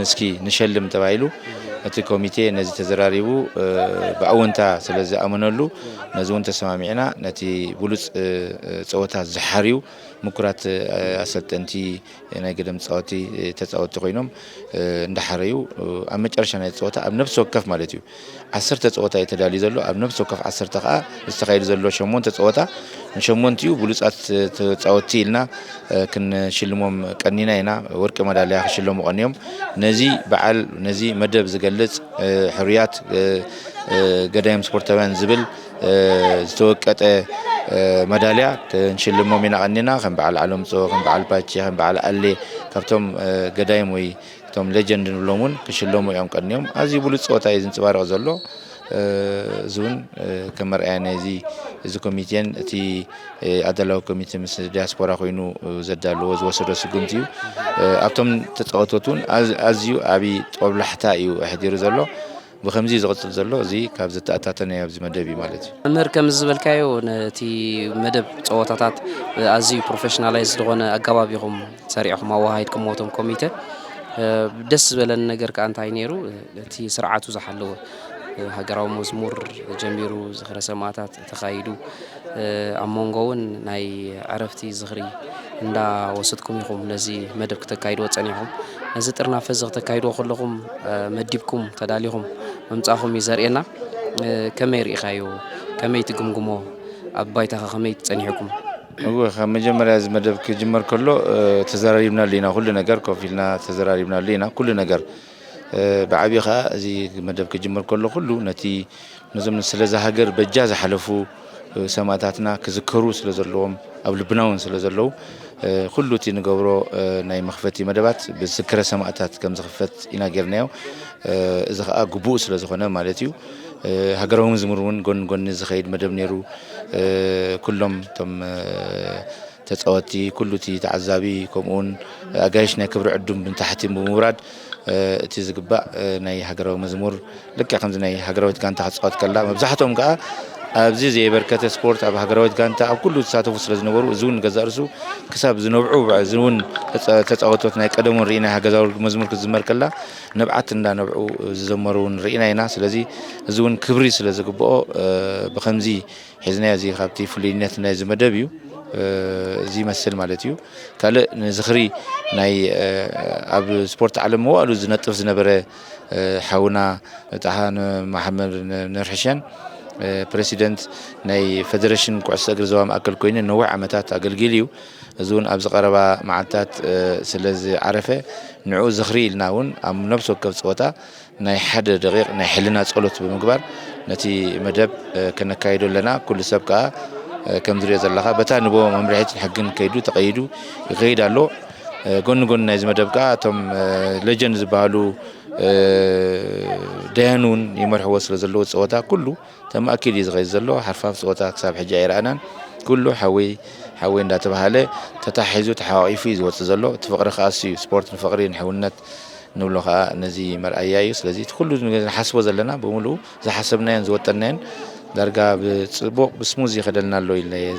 እስኪ ንሸልም ተባሂሉ እቲ ኮሚቴ ነዚ ተዘራሪቡ ብኣወንታ ስለ ዝኣመነሉ ነዚ እውን ተሰማሚዕና ነቲ ብሉፅ ፀወታ ዝሓርዩ ምኩራት ኣሰልጠንቲ ናይ ገደም ተፃወቲ ተፃወቲ ኮይኖም እንዳሓረዩ ኣብ መጨረሻ ናይ ፀወታ ኣብ ነብሲ ወከፍ ማለት እዩ ዓሰርተ ፀወታ እዩ ተዳልዩ ዘሎ ኣብ ነብሲ ወከፍ ዓሰርተ ከዓ ዝተኻየዱ ዘሎ ሸሞንተ ፀወታ ንሸሞንቲኡ ብሉፃት ተፃወቲ ኢልና ክንሽልሞም ቀኒና ኢና ወርቂ መዳልያ ክሽለሙ ቀኒዮም ነዚ በዓል ነዚ መደብ ዝገልፅ ሕሩያት ገዳይም ስፖርታውያን ዝብል ዝተወቀጠ መዳልያ ክንሽልሞም ኢና ቀኒና ከም በዓል ዓለምፆ ከም በዓል ፓቼ ከም በዓል ኣሌ ካብቶም ገዳይም ወይ እቶም ሌጀንድ ንብሎም እውን ክሽለሙ እዮም ቀኒዮም ኣዝዩ ብሉፅ ፀወታ እዩ ዝንፅባረቕ ዘሎ እዚ እውን ከም መርኣያ ናይዚ እዚ ኮሚቴን እቲ ኣዳላዊ ኮሚቴ ምስ ዲያስፖራ ኮይኑ ዘዳለዎ ዝወሰዶ ስጉምቲ እዩ ኣብቶም ተፃወቶት እውን ኣዝዩ ዓብዪ ጦብላሕታ እዩ ኣሕዲሩ ዘሎ ብከምዚ ዝቕፅል ዘሎ እዚ ካብ ዝተኣታተነ ኣብዚ መደብ እዩ ማለት እዩ። መምህር ከም ዝበልካዮ ነቲ መደብ ፀወታታት ኣዝዩ ፕሮፌሽናላይዝ ዝኾነ ኣገባብ ኢኹም ሰሪዕኹም ኣወሃሂድኩምዎ እቶም ኮሚተ ደስ ዝበለኒ ነገር ከዓ እንታይ ነይሩ እቲ ስርዓቱ ዝሓለወ ሃገራዊ መዝሙር ጀሚሩ ዝኽረ ሰማእታት ተኻይዱ ኣብ መንጎ እውን ናይ ዕረፍቲ ዝኽሪ እንዳወሰድኩም ኢኹም ነዚ መደብ ክተካይድዎ ፀኒሕኹም። ነዚ ጥርናፈ እዚ ክተካይድዎ ከለኹም መዲብኩም ተዳሊኹም ምምፃእኹም እዩ ዘርእየና። ከመይ ርኢኻዮ? ከመይ ትግምግሞ? ኣብ ባይታኸ ከመይ ፀኒሕኩም? እወ ካብ መጀመርያ እዚ መደብ ክጅመር ከሎ ተዘራሪብናሉ ኢና ኩሉ ነገር ኮፍ ኢልና ተዘራሪብናሉ ኢና ኩሉ ነገር ብዓብዩ ከዓ እዚ መደብ ክጅመር ከሎ ኩሉ ነቲ ነዞም ስለዛ ሃገር በጃ ዝሓለፉ ሰማእታትና ክዝከሩ ስለ ዘለዎም ኣብ ልብና እውን ስለ ዘለዉ ኩሉ እቲ ንገብሮ ናይ መኽፈቲ መደባት ብዝክረ ሰማእታት ከም ዝኽፈት ኢና ጌርናዮ። እዚ ከዓ ግቡእ ስለ ዝኾነ ማለት እዩ። ሃገራዊ መዝሙር እውን ጎን ጎኒ ዝኸይድ መደብ ነይሩ። ኩሎም እቶም ተፃወቲ፣ ኩሉ እቲ ተዓዛቢ፣ ከምኡውን ኣጋይሽ ናይ ክብሪ ዕዱም ብታሕቲ ብምውራድ እቲ ዝግባእ ናይ ሃገራዊ መዝሙር ልክዕ ከምዚ ናይ ሃገራዊት ጋንታ ክትፃወት ከላ፣ መብዛሕትኦም ከዓ ኣብዚ ዘየበርከተ ስፖርት ኣብ ሃገራዊት ጋንታ ኣብ ኩሉ ዝሳተፉ ስለ ዝነበሩ፣ እዚ እውን ገዛእ ርእሱ ክሳብ ዝነብዑ፣ እዚ እውን ተፃወቶት ናይ ቀደሙን ርኢና፣ ሃገራዊ መዝሙር ክትዝመር ከላ ንብዓት እንዳነብዑ ዝዘመሩ እውን ርኢና ኢና። ስለዚ እዚ እውን ክብሪ ስለ ዝግብኦ ብከምዚ ሒዝናዮ፣ እዚ ካብቲ ፍሉይነት ናይዚ መደብ እዩ። እዚ ይመስል ማለት እዩ። ካልእ ንዝኽሪ ናይ ኣብ ስፖርት ዓለም መዋእሉ ዝነጥፍ ዝነበረ ሓውና ጣሃ መሓመድ ነርሕሸን ፕሬሲደንት ናይ ፌደሬሽን ኩዕሶ እግሪ ዞባ ማእከል ኮይኑ ነዊሕ ዓመታት ኣገልጊሉ እዩ። እዚ እውን ኣብዚ ቀረባ መዓልታት ስለ ዝዓረፈ ንዕኡ ዝኽሪ ኢልና እውን ኣብ ነብሲ ወከፍ ፀወታ ናይ ሓደ ደቂቕ ናይ ሕልና ጸሎት ብምግባር ነቲ መደብ ከነካይዶ ኣለና። ኩሉ ሰብ ከኣ ከም ዝሪኦ ዘለኻ በታ ንቦ መምርሒትን ሕግን ከይዱ ተቐይዱ ይኸይድ ኣሎ። ጎኒ ጎኒ ናይዚ መደብ ከኣ እቶም ሌጀንድ ዝበሃሉ ደያን እውን ይመርሕዎ ስለ ዘለዉ ጸወታ ኩሉ ተማእኪሉ እዩ ዝኸይድ ዘሎ። ሓርፋፍ ጸወታ ክሳብ ሕጂ ኣይረኣናን። ኩሉ ሓወይ ሓወይ እንዳተባሃለ ተታሒዙ ተሓቋቒፉ እዩ ዝወጽእ ዘሎ። እቲ ፍቕሪ ከኣ እሱ እዩ። ስፖርት ንፍቕሪ ንሕውነት ንብሎ ከኣ ነዚ መርኣያ እዩ። ስለዚ እቲ ኩሉ ንሓስቦ ዘለና ብምሉኡ ዝሓሰብናዮን ዝወጠንናዮን ዳርጋ ብጽቡቕ ብስሙዝ ይኸደልና ኣሎ ኢልና እየ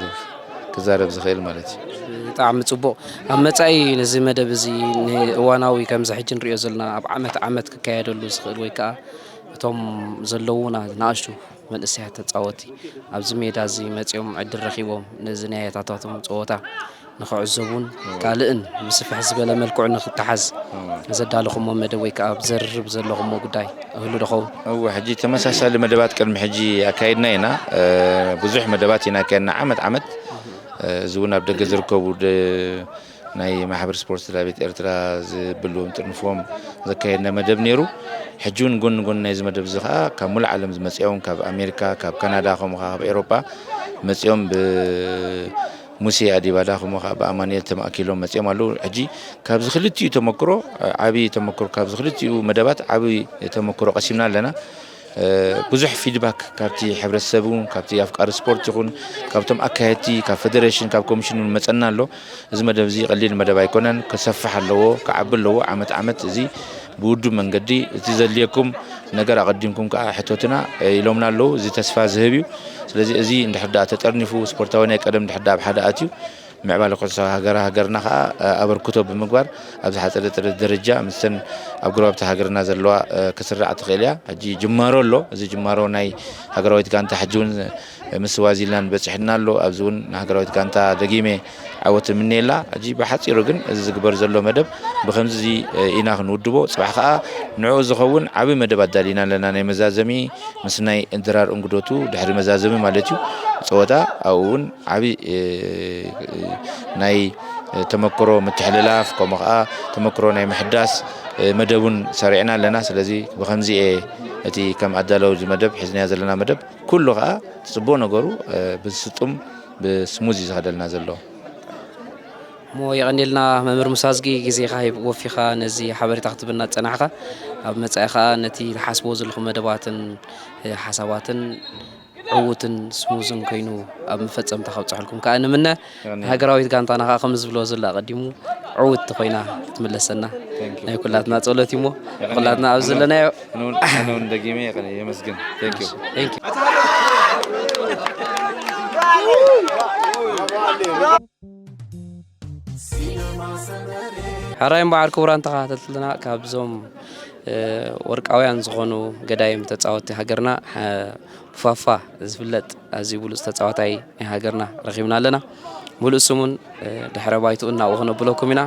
ክዛረብ ዝኽእል ማለት እዩ። ብጣዕሚ ጽቡቕ። ኣብ መጻኢ ነዚ መደብ እዚ ንእዋናዊ ከምዚ ሕጂ ንሪኦ ዘለና ኣብ ዓመት ዓመት ክካየደሉ ዝኽእል ወይ ከኣ እቶም ዘለዉና ንኣሽቱ መንእሰያት ተጻወቲ ኣብዚ ሜዳ እዚ መጺኦም ዕድል ረኺቦም ነዚ ናይ ኣያታታቶም ጸወታ ንኽዕዘቡን ካልእን ብስፍሕ ዝበለ መልክዑ ንኽተሓዝ ዘዳለኹሞ መደብ ወይ ከኣ ኣብ ዘርርብ ዘለኹሞ ጉዳይ እህሉ ዶ ኸውን? እወ፣ ሕጂ ተመሳሳሊ መደባት ቅድሚ ሕጂ ኣካይድና ኢና። ብዙሕ መደባት ኢና ኣካይድና ዓመት ዓመት። እዚ እውን ኣብ ደገ ዝርከቡ ናይ ማሕበር ስፖርት ስድራ ቤት ኤርትራ ዝብልዎም ጥርንፎም ዘካየድና መደብ ነይሩ። ሕጂ እውን ጎኒ ጎኒ ናይዚ መደብ እዚ ከዓ ካብ ሙሉእ ዓለም ዝመፅኦም ካብ ኣሜሪካ፣ ካብ ካናዳ፣ ከምኡ ከዓ ካብ ኤሮጳ መፅኦም ብሙሴ ኣዲባዳ ከምኡ ከዓ ብኣማኑኤል ተማእኪሎም መፅኦም ኣለዉ። ሕጂ ካብዚ ክልቲኡ ተመክሮ ዓብዪ ተመክሮ ካብዚ ክልቲኡ መደባት ዓብዪ ተመክሮ ቀሲምና ኣለና። ብዙሕ ፊድባክ ካብቲ ሕብረተሰብ እውን ካብቲ ኣፍቃሪ ስፖርት ይኹን ካብቶም ኣካየድቲ ካብ ፌደሬሽን ካብ ኮሚሽን እውን መፀና ኣሎ። እዚ መደብ እዚ ቀሊል መደብ ኣይኮነን። ክሰፍሕ ኣለዎ፣ ክዓቢ ኣለዎ። ዓመት ዓመት እዚ ብውዱብ መንገዲ እቲ ዘድልየኩም ነገር ኣቐዲምኩም ከዓ ሕቶትና ኢሎምና ኣለዉ። እዚ ተስፋ ዝህብ እዩ። ስለዚ እዚ እንድሕር ደኣ ተጠርኒፉ ስፖርታዊ ናይ ቀደም እንድሕር ደኣ ኣብ ሓደ ኣትዩ ምዕባለ ኩዕሶ ሃገር ሃገርና ከዓ ኣበርክቶ ብምግባር ኣብ ዝሓፀረ ደረጃ ምስተን ኣብ ጎረባብቲ ሃገርና ዘለዋ ክስራዕ ትኽእል እያ። ሕጂ ጅማሮ ኣሎ። እዚ ጅማሮ ናይ ሃገራዊት ጋንታ ሕጂ እውን ምስ ስዋዚላንድ በፂሕና ኣሎ። ኣብዚ እውን ንሃገራዊት ጋንታ ደጊመ ዓወት እምነየላ። ሕጂ ብሓፂሩ ግን እዚ ዝግበር ዘሎ መደብ ብከምዚ ኢና ክንውድቦ። ፅባሕ ከዓ ንዕኡ ዝኸውን ዓብዪ መደብ ኣዳሊና ኣለና። ናይ መዛዘሚ ምስ ናይ ድራር እንግዶቱ ድሕሪ መዛዘሚ ማለት እዩ ፀወታ ኣብኡ እውን ዓብዪ ናይ ተመክሮ ምትሕልላፍ ከምኡ ከዓ ተመክሮ ናይ ምሕዳስ መደብ እውን ሰሪዕና ኣለና። ስለዚ ብከምዚ እየ እቲ ከም ኣዳለዊ መደብ ሒዝናዮ ዘለና መደብ ኩሉ ከዓ እቲ ፅቡቕ ነገሩ ብስጡም ብስሙዝ እዩ ዝኸደልና ዘሎ። እሞ የቐንየልና መምህር ሙሳዝጊ ግዜኻ ወፊኻ ነዚ ሓበሬታ ክትብና ዝጸናሕኻ ኣብ መጻኢ ኸኣ ነቲ ትሓስብዎ ዘለኹም መደባትን ሓሳባትን ዕዉትን ስሙዝን ኮይኑ ኣብ መፈጸምታ ከብጽሐልኩም ከኣ ንምነ። ሃገራዊት ጋንታና ከኣ ከም ዝብሎ ዘሎ ኣቐዲሙ ዕውቲ ኮይና ክትምለሰና ናይ ኩላትና ጸሎት እዩ። እሞ ኩላትና ኣብ ዘለናዮ ኣነውን ደጊመ የመስግን። ሕራይ እምበዓል ክቡራን ተኸታተልትና ካብዞም ወርቃውያን ዝኾኑ ገዳይም ተፃወቲ ሃገርና ብፋፋ ዝፍለጥ ኣዝዩ ብሉፅ ተፃዋታይ ናይ ሃገርና ረኺብና ኣለና። ሙሉእ ስሙን ድሕረ ባይትኡን ናብኡ ክነብለኩም ኢና።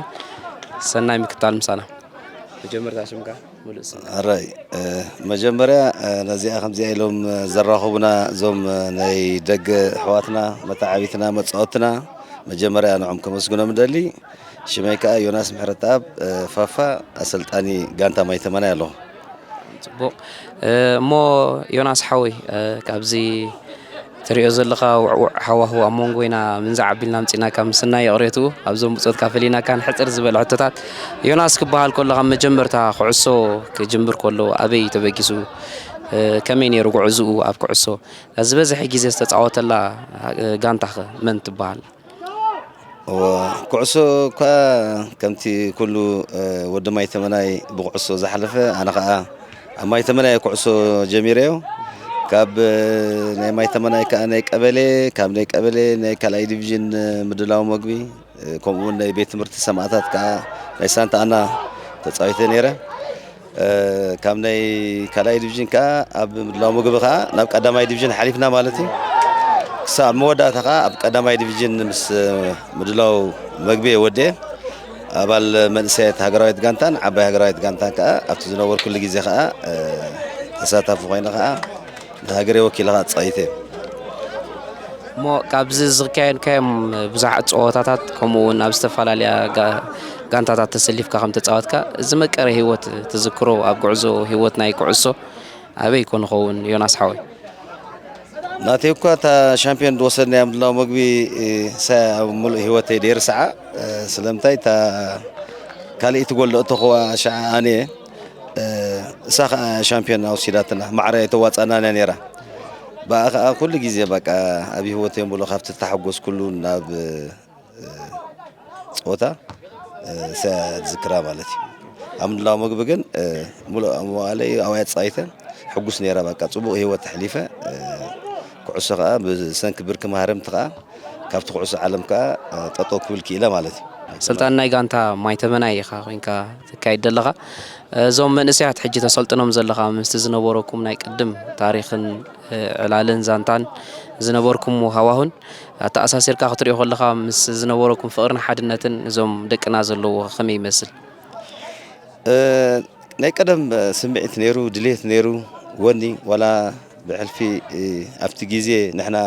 ሰናይ ምክታል ምሳና። መጀመርታ ሽምካ ሙሉእ ስም። ሕራይ መጀመርያ ነዚኣ ከምዚኣ ኢሎም ዘራኸቡና እዞም ናይ ደገ ኣሕዋትና መተዓቢትና መፃወትና መጀመርያ ንዖም ከመስግኖም እደሊ። ሽመይ ከዓ ዮናስ ምሕረተኣብ ፋፋ ኣሰልጣኒ ጋንታ ማይ ተመናይ ኣለኹ። ፅቡቕ እሞ ዮናስ ሓወይ ካብዚ ትሪኦ ዘለኻ ውዕውዕ ሃዋህው ኣብ መንጎ ኢና ምንዛ ዓቢልና ኣምፂእናካ ምስናይ ይቕሬትኡ ኣብዞም ብፆትካ ፈሊናካ ንሕፅር ዝበለ ሕቶታት ዮናስ ክበሃል ከሎ ካብ መጀመርታ ኩዕሶ ክጅምር ከሎ ኣበይ ተበጊሱ ከመይ ነይሩ ጉዕዝኡ ኣብ ኩዕሶ? ዝበዝሐ ግዜ ዝተጻወተላ ጋንታኸ መን ትበሃል? ኩዕሶ እኳ ከምቲ ኩሉ ወዲ ማይተመናይ ብኩዕሶ ዝሓለፈ፣ ኣነ ከዓ ኣብ ማይተመናይ ኩዕሶ ጀሚረዮ። ካብ ናይ ማይተመናይ ከዓ ናይ ቀበሌ፣ ካብ ናይ ቀበሌ ናይ ካልኣይ ዲቪዥን ምድላው መግቢ፣ ከምኡ እውን ናይ ቤት ትምህርቲ ሰማእታት ከዓ ናይ ሳንታ ኣና ተፃዊተ ነይረ። ካብ ናይ ካልኣይ ዲቪዥን ከዓ ኣብ ምድላው ምግቢ ከዓ ናብ ቀዳማይ ዲቪዥን ሓሊፍና ማለት እዩ። ክሳብ መወዳእታ ከዓ ኣብ ቀዳማይ ዲቪዥን ምስ ምድላው መግቢ ወደ ኣባል መንእሰያት ሃገራዊት ጋንታን ዓባይ ሃገራዊት ጋንታን ከዓ ኣብቲ ዝነበርኩሉ ግዜ ከዓ ተሳታፊ ኮይነ ከዓ ንሃገረይ ወኪለ ከዓ ተፃዊተ። እሞ ካብዚ ዝካየድካዮም ብዙሓት ፀወታታት ከምኡ እውን ኣብ ዝተፈላለያ ጋንታታት ተሰሊፍካ ከም ተፃወትካ ዝመቀረ ህይወት ትዝክሮ ኣብ ጉዕዞ ህይወት ናይ ኩዕሶ ኣበይ ኮን ኸውን ዮናስ ሓወይ? ናተይ እኳ እታ ሻምፒዮን ዝወሰድናያ ምድላው መግቢ ሳያ ኣብ ሙሉእ ህይወተይ ደይርስዓ። ስለምንታይ እታ ካልእቲ ጎል ዘእተኽዋ ሸዓ ኣነ እሳ ከዓ ሻምፒዮን ኣውሲዳትና ማዕረ ኣይተዋፃእናን እያ ነይራ። ብኣ ከዓ ኩሉ ግዜ በቃ ኣብ ህይወተይ ሙሉእ ካብቲ ተሓጎስኩሉ ናብ ፀወታ እሳ ዝክራ ማለት እዩ። ኣብ ምድላው መግቢ ግን ሙሉእ መዋእለይ ኣብያ ተፃዊተ ሕጉስ ነይረ። በቃ ፅቡቕ ህይወት ኣሕሊፈ። ኩዕሶ ከዓ ብሰንኪ ብርኪ ማህረምቲ ከዓ ካብቲ ኩዕሶ ዓለም ከዓ ጠጠው ክብል ክኢለ ማለት እዩ። ኣሰልጣኒ ናይ ጋንታ ማይተመናይ ኢኻ ኮይንካ ትካይድ ዘለኻ። እዞም መንእሰያት ሕጂ ተሰልጥኖም ዘለኻ ምስቲ ዝነበረኩም ናይ ቅድም ታሪኽን ዕላልን ዛንታን ዝነበርኩም ሃዋሁን ኣተኣሳሲርካ ክትሪኦ ከለኻ ምስ ዝነበረኩም ፍቕርን ሓድነትን እዞም ደቅና ዘለዎ ከመይ ይመስል? ናይ ቀደም ስምዒት ነይሩ፣ ድሌት ነይሩ፣ ወኒ ዋላ ብሕልፊ ኣብቲ ግዜ ንሕና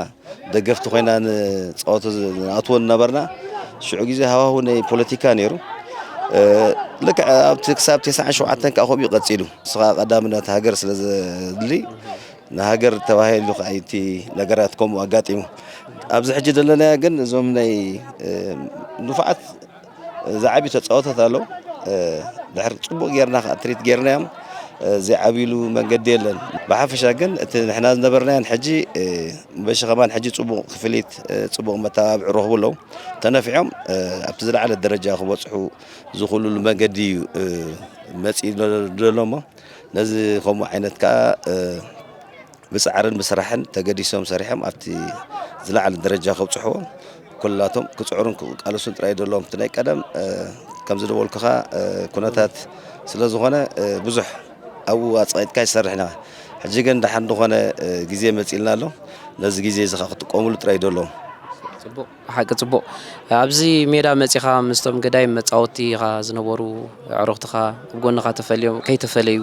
ደገፍቲ ኮይና ንፃወቶ ንኣትዎ ነበርና። ሽዑ ግዜ ሃዋሁ ናይ ፖለቲካ ነይሩ። ልክዕ ኣብቲ ክሳብ ተስዓን ሸውዓተን ከዓ ከምኡ እዩ ቀፂሉ። ንስኻ ቀዳምነት ሃገር ስለ ዘድሊ ንሃገር ተባሂሉ ከዓ እቲ ነገራት ከምኡ ኣጋጢሙ። ኣብዚ ሕጂ ዘለናዮ ግን እዞም ናይ ንፉዓት ዝዓብዩ ተፃወታት ኣለዉ። ድሕሪ ፅቡቕ ጌርና ከዓ ትሪት ጌርናዮም። ዘይዓብይሉ መንገዲ የለን። ብሓፈሻ ግን እቲ ንሕና ዝነበርናዮን ሕጂ በሺ ከማን ሕጂ ፅቡቕ ክፍሊት፣ ፅቡቕ መተባብዒ ረኽቡ ኣለዉ። ተነፊዖም ኣብቲ ዝለዓለ ደረጃ ክበፅሑ ዝኽእሉሉ መንገዲ እዩ መፂኡ ዘሎ እሞ ነዚ ከምኡ ዓይነት ከዓ ብፃዕርን ብስራሕን ተገዲሶም ሰሪሖም ኣብቲ ዝለዓለ ደረጃ ከብፅሕዎ ኩላቶም ክፅዕሩን ክቃለሱን ጥራይ ዘለዎም። እቲ ናይ ቀደም ከምዚ ዝበልኩኻ ኩነታት ስለ ዝኾነ ብዙሕ ኣብኡ ኣፅቒጥካ ይሰርሕ ኢና። ሕጂ ግን ደሓን ዝኾነ ግዜ መፂልና ኣሎ። ነዚ ግዜ እዚ ከዓ ክጥቀሙሉ ጥራይ ዘለዎም። ጽቡቕ ሓቂ ጽቡቕ። ኣብዚ ሜዳ መጺኻ ምስቶም ገዳይም መጻወቲ ኢኻ ዝነበሩ ኣዕሩኽትኻ ኣብ ጎንኻ ተፈልዮም ከይተፈለዩ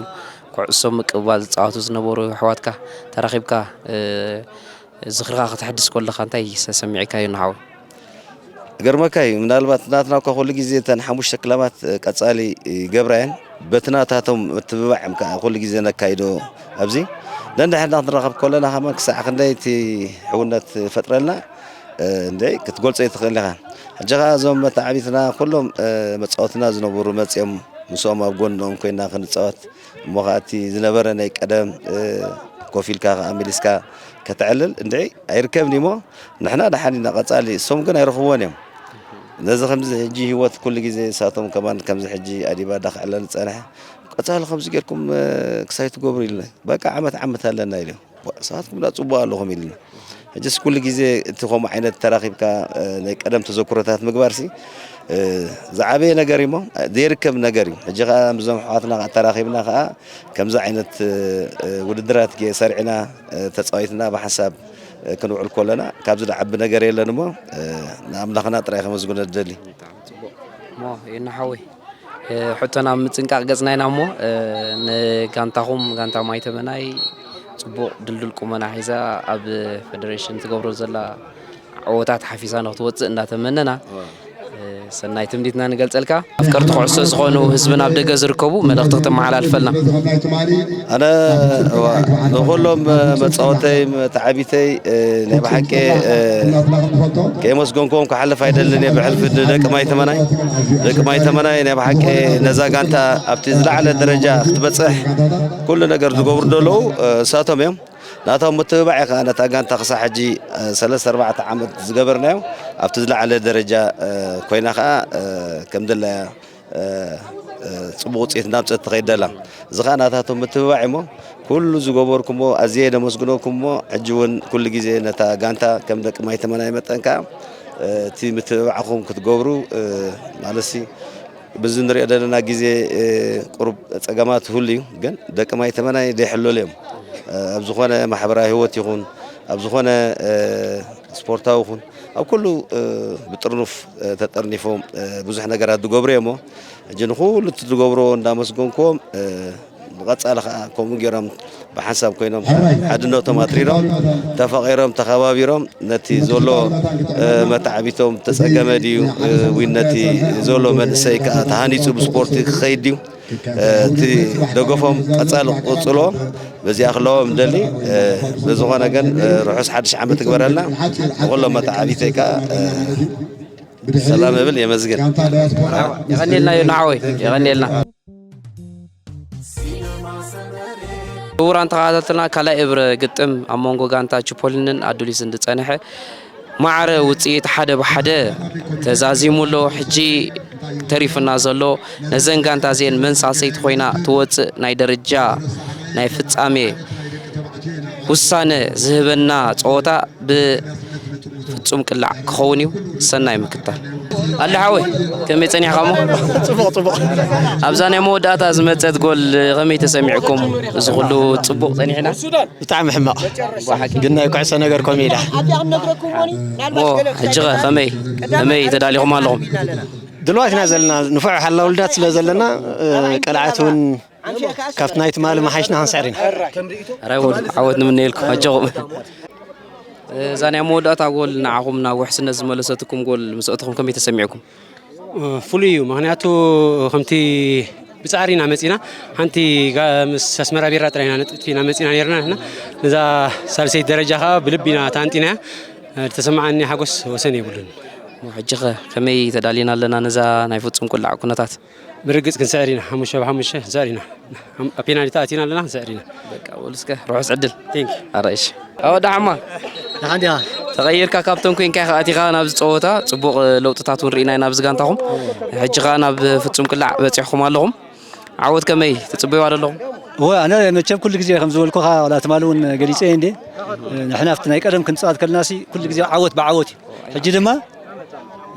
ኩዕሶ ምቅብባል ዝጻወቱ ዝነበሩ ኣሕዋትካ ተራኺብካ ዝኽርኻ ከተሐድስ ከለኻ እንታይ ተሰሚዕካ እዩ ንሓወይ? ገርመካ እዩ ምናልባት ናትና እኳ ኩሉ ግዜ እተን ሓሙሽተ ክለባት ቀጻሊ ይገብራ እየን በቲ ናታቶም ምትብባዕ እዮም ከዓ ኩሉ ግዜ ነካይዶ። ኣብዚ ነንድሕርና ክንራኸብ ከለና ከማን ክሳዕ ክንደይ እቲ ሕውነት ፈጥረልና እንደ ክትገልጾ ይትኽእል ኢኻ። ሕጂ ከዓ እዞም መተዓቢትና ኩሎም መፃወትና ዝነበሩ መፅኦም ምስኦም ኣብ ጎኖም ኮይና ክንፃወት እሞ ከዓ እቲ ዝነበረ ናይ ቀደም ኮፍ ኢልካ ከዓ መሊስካ ከተዕልል እንድዒ ኣይርከብን እሞ ንሕና ደሓን ኢና ቀፃሊ እሶም ግን ኣይረኽብዎን እዮም። ነዚ ከምዚ ሕጂ ህይወት ኩሉ ግዜ እሳቶም ከማን ከምዚ ሕጂ ኣዲባዳ ክዕለል ዝፀንሐ ቀፃሊ ከምዚ ጌርኩም ክሳይ ትገብሩ ኢልና በቃ ዓመት ዓመት ኣለና ኢሎም። ንስኻትኩም ዳ ፅቡቅ ኣለኹም ኢልና። ሕጅስ ኩሉ ግዜ እቲ ከምኡ ዓይነት ተራኺብካ ናይ ቀደም ተዘክሮታት ምግባርሲ ዝዓበየ ነገር እዩሞ ዘይርከብ ነገር እዩ። ሕጂ ከዓ ምስዞም ኣሕዋትና ተራኺብና ከዓ ከምዚ ዓይነት ውድድራት ጌ- ሰሪዕና ተፃዊትና ብሓንሳብ ክንውዕል ከለና ካብዚ ዝዓቢ ነገር የለን እሞ ንኣምላኽና ጥራይ ከመስግኖ ዝደሊ። እሞ ይናሓወይ ሕቶና ምጽንቃቕ ገጽና ኢና እሞ ንጋንታኹም ጋንታ ማይ ተመናይ ጽቡቕ ድልዱል ቁመና ሒዛ ኣብ ፌደሬሽን ትገብሮ ዘላ ዕወታት ሓፊሳ ንክትወፅእ እንዳተመነና ሰናይ ትምኒትና ንገልጸልካ። ኣፍቀርቲ ኩዕሶ ዝኾኑ ህዝብና ኣብ ደገ ዝርከቡ መልእኽቲ ክትመሓላልፈልና። ኣነ፣ እዋ፣ ንኹሎም መጻወተይ፣ መተዓቢተይ፣ እ፣ ናይ ብሓቂ፣ እ፣ ከየመስገንኩዎም ክሓልፍ ኣይደልን እየ። ብሕልፊ ንደቂ ማይ ተመናይ፣ ደቂ ማይ ተመናይ ናይ ብሓቂ ነዛ ጋንታ ኣብቲ ዝለዓለ ደረጃ ክትበጽሕ ኩሉ ነገር ዝገብሩ ዘለዉ፣ እ፣ እሳቶም እዮም። ናቶም ምትብባዕ እዩ ከኣ ነታ ጋንታ ክሳብ ሕጂ፣ እ፣ ሰለስተ ኣርባዕተ ዓመት ዝገበርናዮ ኣብቲ ዝለዓለ ደረጃ፣ እ፣ ኮይና ከኣ፣ እ፣ ከም ድላያ፣ እ፣ እ፣ ጽቡቕ ውጽኢት እናምጸት ትኸይድ ዘላ። እዚ ከኣ ናታቶም ምትብባዕ እዩሞ፣ ኩሉ ዝገበርኩሞ ኣዝየ ነመስግነኩም እሞ፣ ሕጂ እውን ኩሉ ግዜ ነታ ጋንታ ከም ደቂ ማይ ተመናይ መጠን ከኣ፣ እ፣ እቲ ምትብባዕኹም ክትገብሩ፣ እ፣ ማለትሲ፣ በዚ ንሪኦ ዘለና ግዜ፣ እ፣ ቁሩብ ጸገማት ይህሉ እዩ፣ ግን ደቂ ማይ ተመናይ ዘይሕለሉ እዮም። እ፣ ኣብ ዝኾነ ማሕበራዊ ህይወት ይኹን፣ ኣብ ዝኾነ፣ እ፣ ስፖርታዊ ይኹን፣ ኣብ ኩሉ፣ እ፣ ብጥርኑፍ፣ እ፣ ተጠርኒፎም፣ እ፣ ብዙሕ ነገራት ዝገብሩ እዮም። ሕጂ ንኹሉ እቲ ዝገብርዎ እንዳመስገንኩዎም፣ እ፣ ብቐጻሊ ኸኣ ከምኡ ገይሮም ብሓንሳብ ኮይኖም ሓድነቶም ኣትሪሮም፣ ተፋቒሮም፣ ተኸባቢሮም ነቲ ዘሎ፣ እ፣ መተዓቢቶም ተጸገመ ድዩ፣ እ፣ ወይ ነቲ ዘሎ መንእሰይ ከኣ ተሃኒጹ ብስፖርቲ ክኸይድ ድዩ፣ እ፣ እቲ ደገፎም ቀጻሊ ክቕጽሎ በዚኣ ክለዎም ደሊ፣ እ፣ ብዝኾነ ግን፣ እ፣ ርሑስ ሓድሽ ዓመት ትግበረልና። ንኹሎም መተዓቢተይ ከኣ፣ እ፣ ሰላም እብል የመስግን። የቐንየልና ዮና ሓወይ፣ የቐንየልና። ክቡራን ተኸታተልና፣ ካልኣይ እብረ ግጥም ኣብ መንጎ ጋንታ ቺፖሊንን ኣዱሊስን ዝጸንሐ ማዕረ ውጽኢት ሓደ ብሓደ ተዛዚሙ ኣሎ። ሕጂ ተሪፉና ዘሎ ነዘን ጋንታ እዚአን መን ሳልሰይቲ ኮይና ትወጽእ ናይ ደረጃ ናይ ፍጻሜ ውሳነ ዝህበና ጸወታ ብፍጹም ቅላዕ ክኸውን እዩ። ሰናይ ምክትታል። ኣሊ ሓወይ፣ ከመይ ጸኒሕካ እሞ? ጽቡቕ፣ ጽቡቕ። ኣብዛ ናይ መወዳእታ ዝመጸት ጎል ከመይ ተሰሚዕኩም? እዚ ኩሉ ጽቡቕ ጸኒሕና? ብጣዕሚ ሕማቕ። ብሓቂ። ግን ናይ ኩዕሶ ነገር ከምኡ ኢላ። እሞ ሕጂ ኸ ከመይ፣ ከመይ ተዳሊኹም ኣለኹም? ድልዋት ኢና ዘለና፣ ንፉዕ ሓላ ውልዳት ስለ ዘለና፣ እ፣ ቀልዓት እውን ካብቲ ናይ ትማሊ መሓይሽና ክንስዕር ኢና። ሕራይ በሉ፣ ዓወት ንምነየልኩም፣ ኣጆኹም። እዛ ናይ መወዳእታ ጎል ንዓኹም ናብ ውሕስነት ዝመለሰትኩም ጎል ምስ ኣእተኹም ከመይ ተሰሚዕኩም? ፍሉይ እዩ፣ ምኽንያቱ ከምቲ ብጻዕሪ ኢና መጺና፣ ሓንቲ ጋ-፣ ምስ ኣስመራ ቢራ ጥራይ ኢና ነጥቢ ኢና መጺና ነይርና ንሕና። ነዛ ሳልሰይቲ ደረጃ ከኣ ብልቢ ኢና ተሃንጢናያ። ዝተሰማዓኒ ሓጎስ ወሰን የብሉን። እሞ ሕጂ ኸ ከመይ ተዳሊና ኣለና ነዛ ናይ ፍጹም ቅላዕ ኩነታት? ብርግጽ ክንስዕር ኢና፣ ሓሙሽተ ብ ሓሙሽተ ክንስዕር ኢና። ኣብ ፔናልቲ ኣቲና ኣለና፣ ክንስዕር ኢና። በቃ፣ በሉ እስከ፣ ርሑስ ዕድል። ቴንክ ዩ። ኣረ፣ እሺ። ኣወ፣ ደሓን ዲኻ? ተቐይርካ ካብቶም ኮንካ ኢኻ ኣቲኻ ናብዚ ጸወታ፣ ጽቡቕ ለውጥታት እውን ርኢና ኢና ኣብዚ ጋንታኹም። ሕጂ ኸኣ ናብ ፍጹም ቅላዕ በጺሕኩም ኣለኹም። ዓወት ከመይ ትጽበይዋ ዘለኹም? እወ፣ ኣነ መቸም ኩሉ ግዜ ከም ዝበልኩኻ፣ ዋላ ትማሊ እውን ገሊጸ እየ እንዴ። ንሕና ኣብቲ ናይ ቀደም ክንጻወት ከለናሲ ኩሉ ግዜ ዓወት ብዓወት እዩ። ሕጂ ድማ፣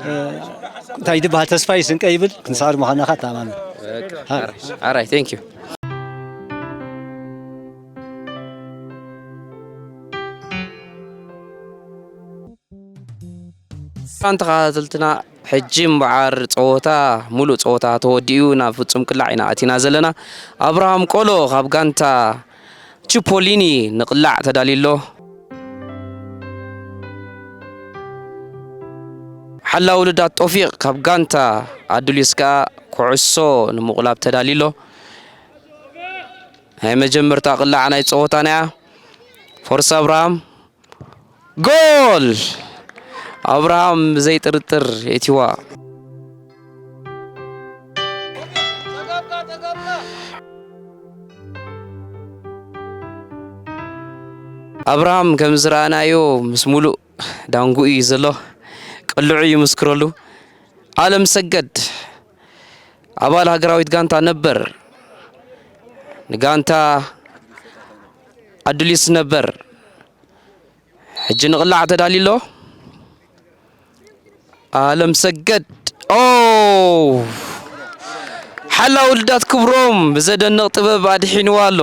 እ፣ እንታይ ይድበሃል፣ ተስፋ ይስንቀ ይብል፣ ክንስዕር ምዃንና ኸኣ እተኣማመን። ኣራይ፣ ቴንክ ዩ። ክቡራን ተኸታተልትና፣ ሕጂ እምበኣር ጸወታ፣ ሙሉእ ጸወታ ተወዲኡ ናብ ፍጹም ቅላዕ ኢና ኣቲና ዘለና። ኣብርሃም ቆሎ ካብ ጋንታ ቺፖሊኒ ንቕላዕ ተዳልዩ ኣሎ። ሓላው ልዳት ጦፊቕ ካብ ጋንታ ኣዱሊስ ከኣ ኩዕሶ ንምቑላብ ተዳልዩ ኣሎ። ናይ መጀመርታ ቅላዕ ናይ ጸወታና እያ። ፎርሳ ኣብርሃም። ጎል! ኣብርሃም ብዘይ ጥርጥር የእትዋ። ኣብርሃም ከም ዝረኣናዮ ምስ ሙሉእ ዳንጉኡ እዩ ዘሎ። ቅልዑ ይምስክረሉ። ኣለም ሰገድ ኣባል ሃገራዊት ጋንታ ነበር፣ ንጋንታ ኣዱሊስ ነበር። ሕጂ ንቕላዕ ተዳልዩ ኣሎ። ኣለም ሰገድ፣ ኦ! ሓላው ልዳት ክብሮም ብዘደንቕ ጥበብ ኣድሒንዋ ኣሎ።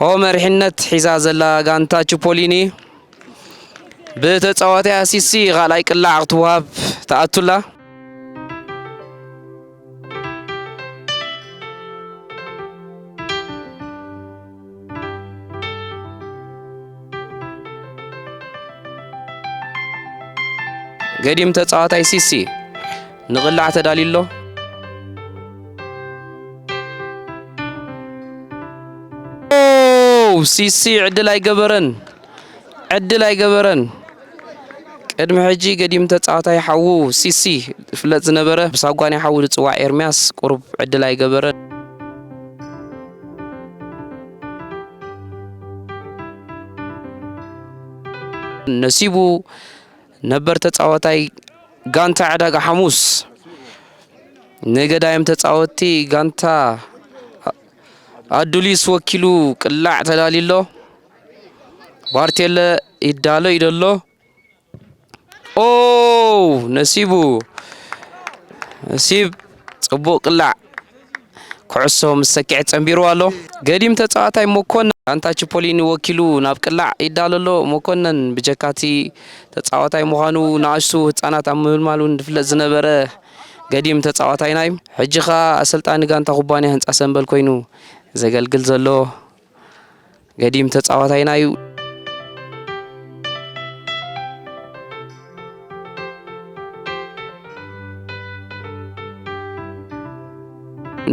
ኦ፣ መሪሕነት ሒዛ ዘላ ጋንታ ቺፖሊኒ ብተጻዋታያ ሲሲ ካልኣይ ቅላዕ ክትወሃብ ትኣቱላ። ገዲም ተጻዋታይ ሲሲ ንቕላዕ ተዳልዩ ኣሎ። ኦ፣ ሲሲ ዕድል ኣይገበረን፣ ዕድል ኣይገበረን። ቅድሚ ሕጂ ገዲም ተጻዋታይ ሓዉ ሲሲ ዝፍለጥ ዝነበረ፣ ብሳጓ ናይ ሓዉ ዝጽዋዕ ኤርምያስ ቁሩብ ዕድል ኣይገበረን። ነሲቡ ነበር ተጻዋታይ ጋንታ ዕዳጋ ሓሙስ፣ ንገዳይም ተጻወትቲ ጋንታ ኣዱሊስ ወኪሉ ቅላዕ ተዳልዩ ኣሎ። ባርቴለ ይዳሎ እዩ ዘሎ። ኦ፣ ነሲቡ፣ ነሲብ ጽቡቕ ቅላዕ። ኩዕሶ ምስ ሰኪዐ ጸንቢሩ ኣሎ። ገዲም ተጻዋታይ መኮነን ጋንታ ቺፖሊኒ ወኪሉ ናብ ቅላዕ ይዳሎ ኣሎ። መኮነን ብጀካቲ ተጻዋታይ ምዃኑ ንኣሽቱ ህጻናት ኣብ ምምልማል እውን ዝፍለጥ ዝነበረ ገዲም ተጻዋታይና እዩ። ሕጂ ኸኣ ኣሰልጣኒ ጋንታ ኩባንያ ህንጻ ሰምበል ኮይኑ ዘገልግል ዘሎ ገዲም ተጻዋታይና እዩ።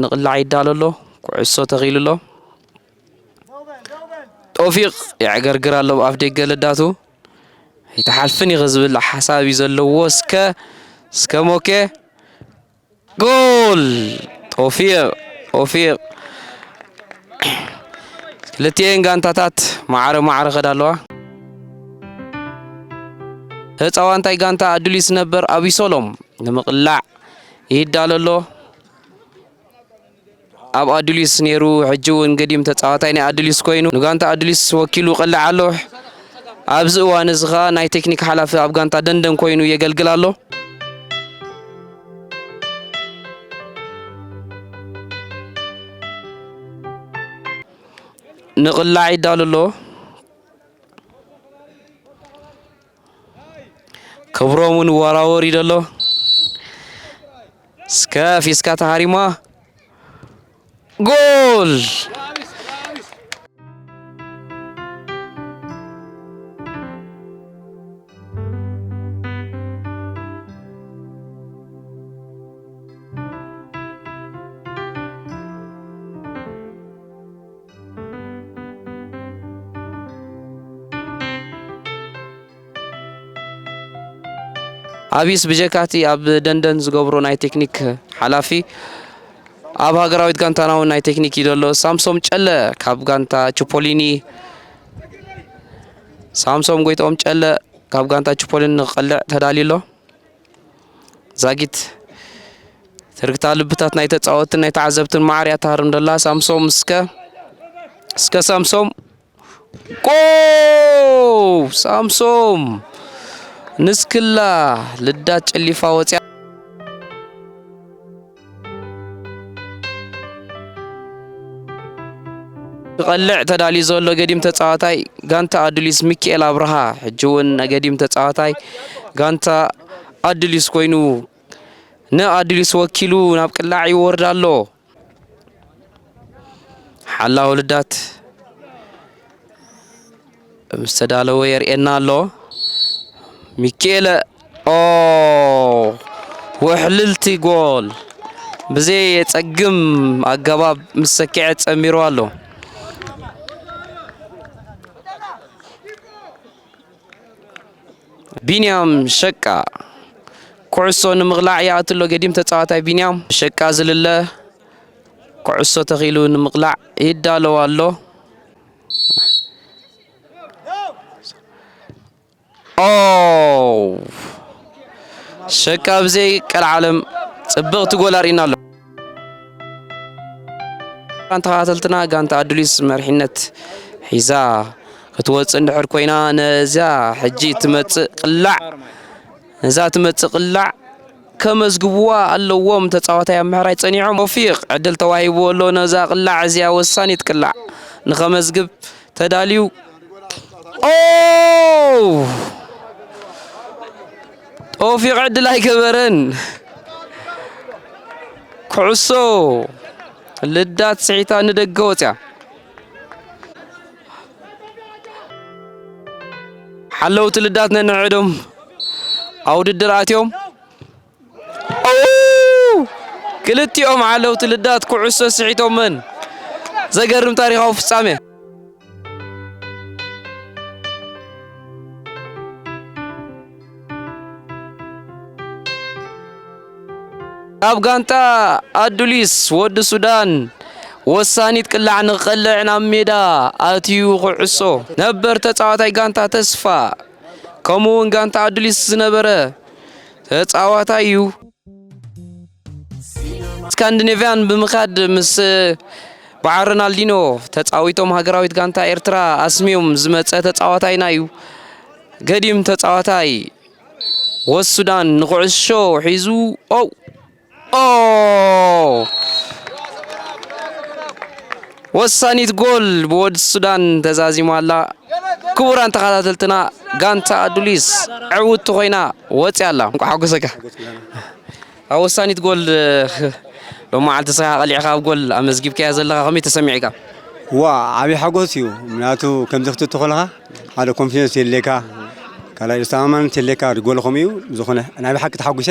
ንቕላዕ ይዳሎ ኣሎ። ኩዕሶ ተኺሉ ኣሎ። ጦፊቕ የዕገርግር ኣሎ ብኣፍ ደገ ልዳቱ። ኣይትሓልፍን ኢኺ ዝብል ሓሳብ እዩ ዘለዎ። እስከ፣ እስከ ሞኬ። ጎል! ጦፊቕ፣ ጦፊቕ። ክልቲኤን ጋንታታት ማዕረ ማዕረ ከዳ ኣለዋ። ተጻዋታይ ጋንታ ኣዱሊስ ነበር ኣቢሶሎም ንምቕላዕ ይዳሎ ኣሎ። ኣብ ኣዱሊስ ነይሩ፣ ሕጂ እውን ገዲም ተጻዋታይ ናይ ኣዱሊስ ኮይኑ ንጋንታ ኣዱሊስ ወኪሉ ይቐልዕ ኣሎ። ኣብዚ እዋን እዚ ኸኣ ናይ ቴክኒክ ሓላፊ ኣብ ጋንታ ደንደን ኮይኑ የገልግል ኣሎ። ንቕላዕ ይዳሎ ኣሎ። ክብሮም እውን ይወራወር እዩ ዘሎ። እስከ ፊስካ ተሃሪማ። ጎል! ኣቢስ ብጀካቲ ኣብ ደንደን ዝገብሮ ናይ ቴክኒክ ሓላፊ፣ ኣብ ሃገራዊት ጋንታና እውን ናይ ቴክኒክ እዩ ዘሎ። ሳምሶም ጨለ ካብ ጋንታ ቺፖሊኒ፣ ሳምሶም ጎይትኦም ጨለ ካብ ጋንታ ቺፖሊኒ ንክቐልዕ ተዳልዩ ኣሎ። ዛጊት ትርግታ ልብታት ናይ ተጻወትን ናይ ተዓዘብትን ማዕር እያ ትሃርም ደላ። ሳምሶም እስከ፣ እስከ ሳምሶም ጎ! ሳምሶም ንስክላ ልዳት ጨሊፋ ወጽያ። ክቐልዕ ተዳልዩ ዘሎ ገዲም ተጻዋታይ ጋንታ ኣዱሊስ ሚኪኤል ኣብርሃ፣ ሕጂ እውን ገዲም ተጻዋታይ ጋንታ ኣዱሊስ ኮይኑ ንኣዱሊስ ወኪሉ ናብ ቅላዕ ይወርድ ኣሎ። ሓላው ልዳት ምስ ተዳለወ የርእየና ኣሎ። ሚኪኤለ፣ ኦ፣ ውሕልልቲ ጎል ብዘይ የጸግም ኣገባብ ምስ ሰኪዐ ጸሚሩ ኣሎ። ቢንያም ሸቃ ኩዕሶ ንምቕላዕ ይኣቱ ኣሎ። ገዲም ተጻዋታይ ቢንያም ሸቃ ዝልለ ኩዕሶ ተኺሉ ንምቕላዕ ይዳለዋ ኣሎ። ኦ፣ ሸቃ ብዘይ ቀልዓለም ጽብቕቲ ጎል ኣርእና ኣሎ። ተኸታተልትና፣ ጋንታ ኣዱሊስ መሪሕነት ሒዛ ክትወጽእ እንድሕር ኮይና፣ ነዛ ሕጂ ትመጽእ ቅላዕ፣ ነዛ ትመጽእ ቅላዕ ከመዝግብዋ ኣለዎም። ተጻዋታይ ኣብ ምሕራይ ጸኒዖም። ቶፊቅ ዕድል ተዋሂብዎ ኣሎ። ነዛ ቅላዕ እዚኣ፣ ወሳኒት ቅላዕ ንኸመዝግብ ተዳልዩ። ኦ! ቶፊቅ ዕድል ኣይገበረን። ኩዕሶ ልዳት ስሒታ ንደገ ወጽያ። ሓለውቲ ልዳት ነንዕዶም። ኣብ ውድድር ኣትዮም። ኦው! ክልቲኦም ሓለውቲ ልዳት ኩዕሶ ስሒቶመን። ዘገርም ታሪኻዊ ፍጻሜ። ካብ ጋንታ ኣዱሊስ ወዲ ሱዳን ወሳኒት ቅላዕ ንኽቐልዕ ናብ ሜዳ ኣትዩ። ኩዕሶ ነበር ተጻዋታይ ጋንታ ተስፋ ከምኡ እውን ጋንታ ኣዱሊስ ዝነበረ ተጻዋታይ እዩ። ስካንዲኔቭያን ብምኻድ ምስ በዓል ሮናልዲኖ ተጻዊቶም ሃገራዊት ጋንታ ኤርትራ ኣስምዮም ዝመጸ ተጻዋታይና እዩ። ገዲም ተጻዋታይ ወሱዳን ንኹዕሾ ሒዙ ኦው! ኦ! ወሳኒት ጎል ብወዲ ሱዳን ተዛዚማ ኣላ። ክቡራን ተኸታተልትና፣ ጋንታ ኣዱሊስ ዕውቲ ኮይና ወፂኣ ኣላ። እንቋዕ ሓጎሰካ። ኣብ ወሳኒት ጎል ሎማዓልቲ ስኻ ቀሊዕኻ ኣብ ጎል ኣመዝጊብካያ ዘለኻ ከመይ ተሰሚዕካ? ዋ፣ ዓብዪ ሓጎስ እዩ። ምክንያቱ ከምዚ ክትእቱ ከለኻ ሓደ ኮንፊደንስ የድልየካ፣ ካልኣይ ዝተኣማመን የድልየካ፣ ጎል ከምኡ እዩ። ብዝኾነ ናይ ብሓቂ ተሓጒሰ።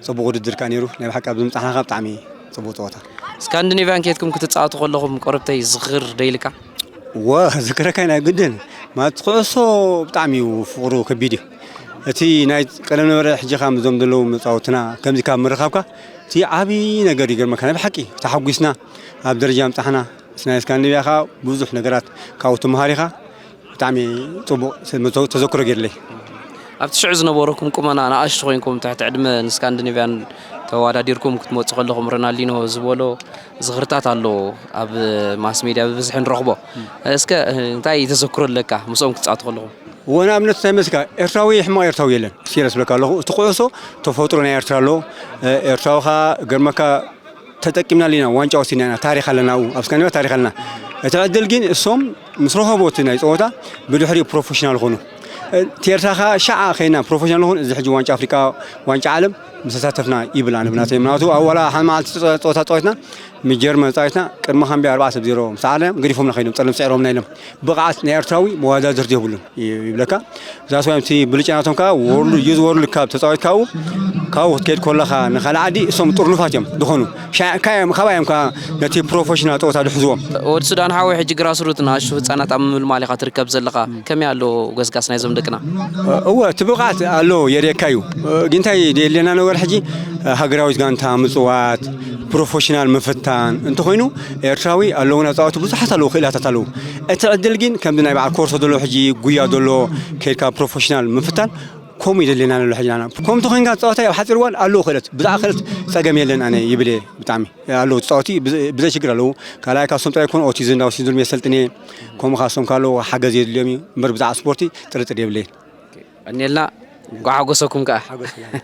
ጽቡቕ ውድድር ከኣ ነይሩ። ናይ ብሓቂ ኣብዚ ምብጻሕና ከኣ ብጣዕሚ ጽቡቕ ጸወታ። ስካንዲኔቭያን ኬድኩም ክትጻወቱ ከለኹም ቆረብተይ ዝኽር ዶ ኢልካ? ወ-፣ ዝክረካ ናይ ግድን። ማለት ኩዕሶ ብጣዕሚ እዩ ፍቕሩ ከቢድ እዩ። እቲ ናይ ቀደም ነበረ ሕጂ ከኣ ምስዞም ዘለዉ መጻወትና ከምዚ ካብ ምርኻብካ እቲ ዓቢ ነገር ይገርመካ። ናይ ብሓቂ ተሓጒስና ኣብ ደረጃ ምብጻሕና። ናይ ስካንዲኔቭያ ከኣ ብዙሕ ነገራት ካብኡ ትመሃር ኢኻ። ብጣዕሚ ጽቡቕ ተዘ-፣ ተዘክሮ ገይርለይ። ኣብቲ ሽዑ ዝነበረኩም ቁመና ንኣሽቱ ኮይንኩም ትሕቲ ዕድመ ንስካንዲኔቭያን ተወዳዲርኩም ክትመጹ ከለኹም ሮናልዲኖ ዝበሎ ዝኽርታት ኣሎ ኣብ ማስ ሜድያ ብብዝሒ ንረኽቦ። እስከ እንታይ ተዘክሮ ኣለካ ምስኦም ክትጻወቱ ከለኹም? እወ፣ ንኣብነት እንታይ መስካ ኤርትራዊ ሕማቕ ኤርትራዊ የለን። ሲሪየስ ብለካ ኣለኹ። እቲ ኩዕሶ ተፈጥሮ ናይ ኤርትራ ኣሎ። ኤርትራዊ ከኣ ገርመካ ተጠቂምናሉ ኢና፣ ዋንጫ ወሲድና ኢና፣ ታሪኽ ኣለና፣ ኣብኡ ኣብ ስካንዲኔቭያ ታሪኽ ኣለና። እቲ ዕድል ግን እሶም ምስ ረኸቡ እቲ ናይ ጸወታ ብድሕሪኡ ፕሮፌሽናል ኾኑ። እቲ ኤርትራ ከኣ ሻዓ ኸይና ፕሮፌሽናል ኾኑ፣ እዚ ሕጂ ዋንጫ ኣፍሪቃ፣ ዋንጫ ዓለም ምስ ተሳተፍና ይብል ኣነ ብናተይ። ምክንያቱ ኣብ ዋላ ሓደ መዓልቲ ጸ-፣ ጸወታ ጸዊትና፣ ምስ ጀርመን ጸዊትና፣ ቅድሚ ካምቢ ኣርባዕተ ዜሮ ምስ ዓርናዮም፣ ገዲፎምና ኸይዶም፣ ጸለምቲ ስዒሮምና ኢሎም። ብቕዓት ናይ ኤርትራዊ መወዳድርቲ የብሉን ይ-፣ ይብለካ። ዛስ ዋይ እቲ ብልጫ ናቶም ከኣ ወርልድ፣ ዩዝ ወርልድ ካፕ ተጻዊትካ ኣብኡ፣ ካብኡ ክትከይድ ከለኻ ንኻልእ ዓዲ እሶም ጥርኑፋት እዮም ዝኾኑ። ሻ-፣ ካዮም፣ ካባይ እዮም ከኣ ነቲ ፕሮፌሽናል ጸወታ ዝሕዝዎም። ወዲ ሱዳን ሓወይ፣ ሕጂ ግራስሩት ንኣሽቱ ህጻናት ኣብ ምምልማል ኢኻ ትርከብ ዘለኻ። ከመይ ኣሎ ገስጋስ ናይዞም ደቅና? እወ፣ እቲ ብቕዓት ኣሎ፣ የርእየካ እዩ። ግን እንታይ ደየድልየና ነገር ሕጂ፣ ሃገራዊት ጋንታ ምጽዋት፣ ፕሮፌሽናል ምፍታን እንተኾይኑ፣ ኤርትራዊ ኣለዉና ጻወቱ ብዙሓት ኣለዉ፣ ክእላታት ኣለዉ። እቲ ዕድል ግን ከምዚ ናይ በዓል ኮርሶ ዘሎ፣ ሕጂ ጉያ ዘሎ፣ ከይድካ ፕሮፌሽናል ምፍታን፣ ከምኡ ይደልየና ኣሎ ሕጂ ንዓና። ከምኡ ተኾይንካ ጻወታ ኣብ ሓጺር እዋን ኣለዉ ክእለት፣ ብዛዕባ ክእለት ጸገም የለን ኣነ ይብል እየ ብጣዕሚ። ኣለዉ ተጻወቲ ብዘ-፣ ብዘይ ሽግር ኣለዉ። ካልኣይ ካብሶም ጥራይ ይኮኑ ኦቲዝም፣ ዳውን ሲንድሮም የሰልጥን እየ። ከምኡ ካብሶም ካልኡ ሓገዝ የድልዮም እዩ። እምበር ብዛዕባ ስፖርቲ ጥርጥር የብለይን። ቀኒልና፣ እንኳዕ ሓጎሰኩም ከኣ። ሓጎስ ይብለና።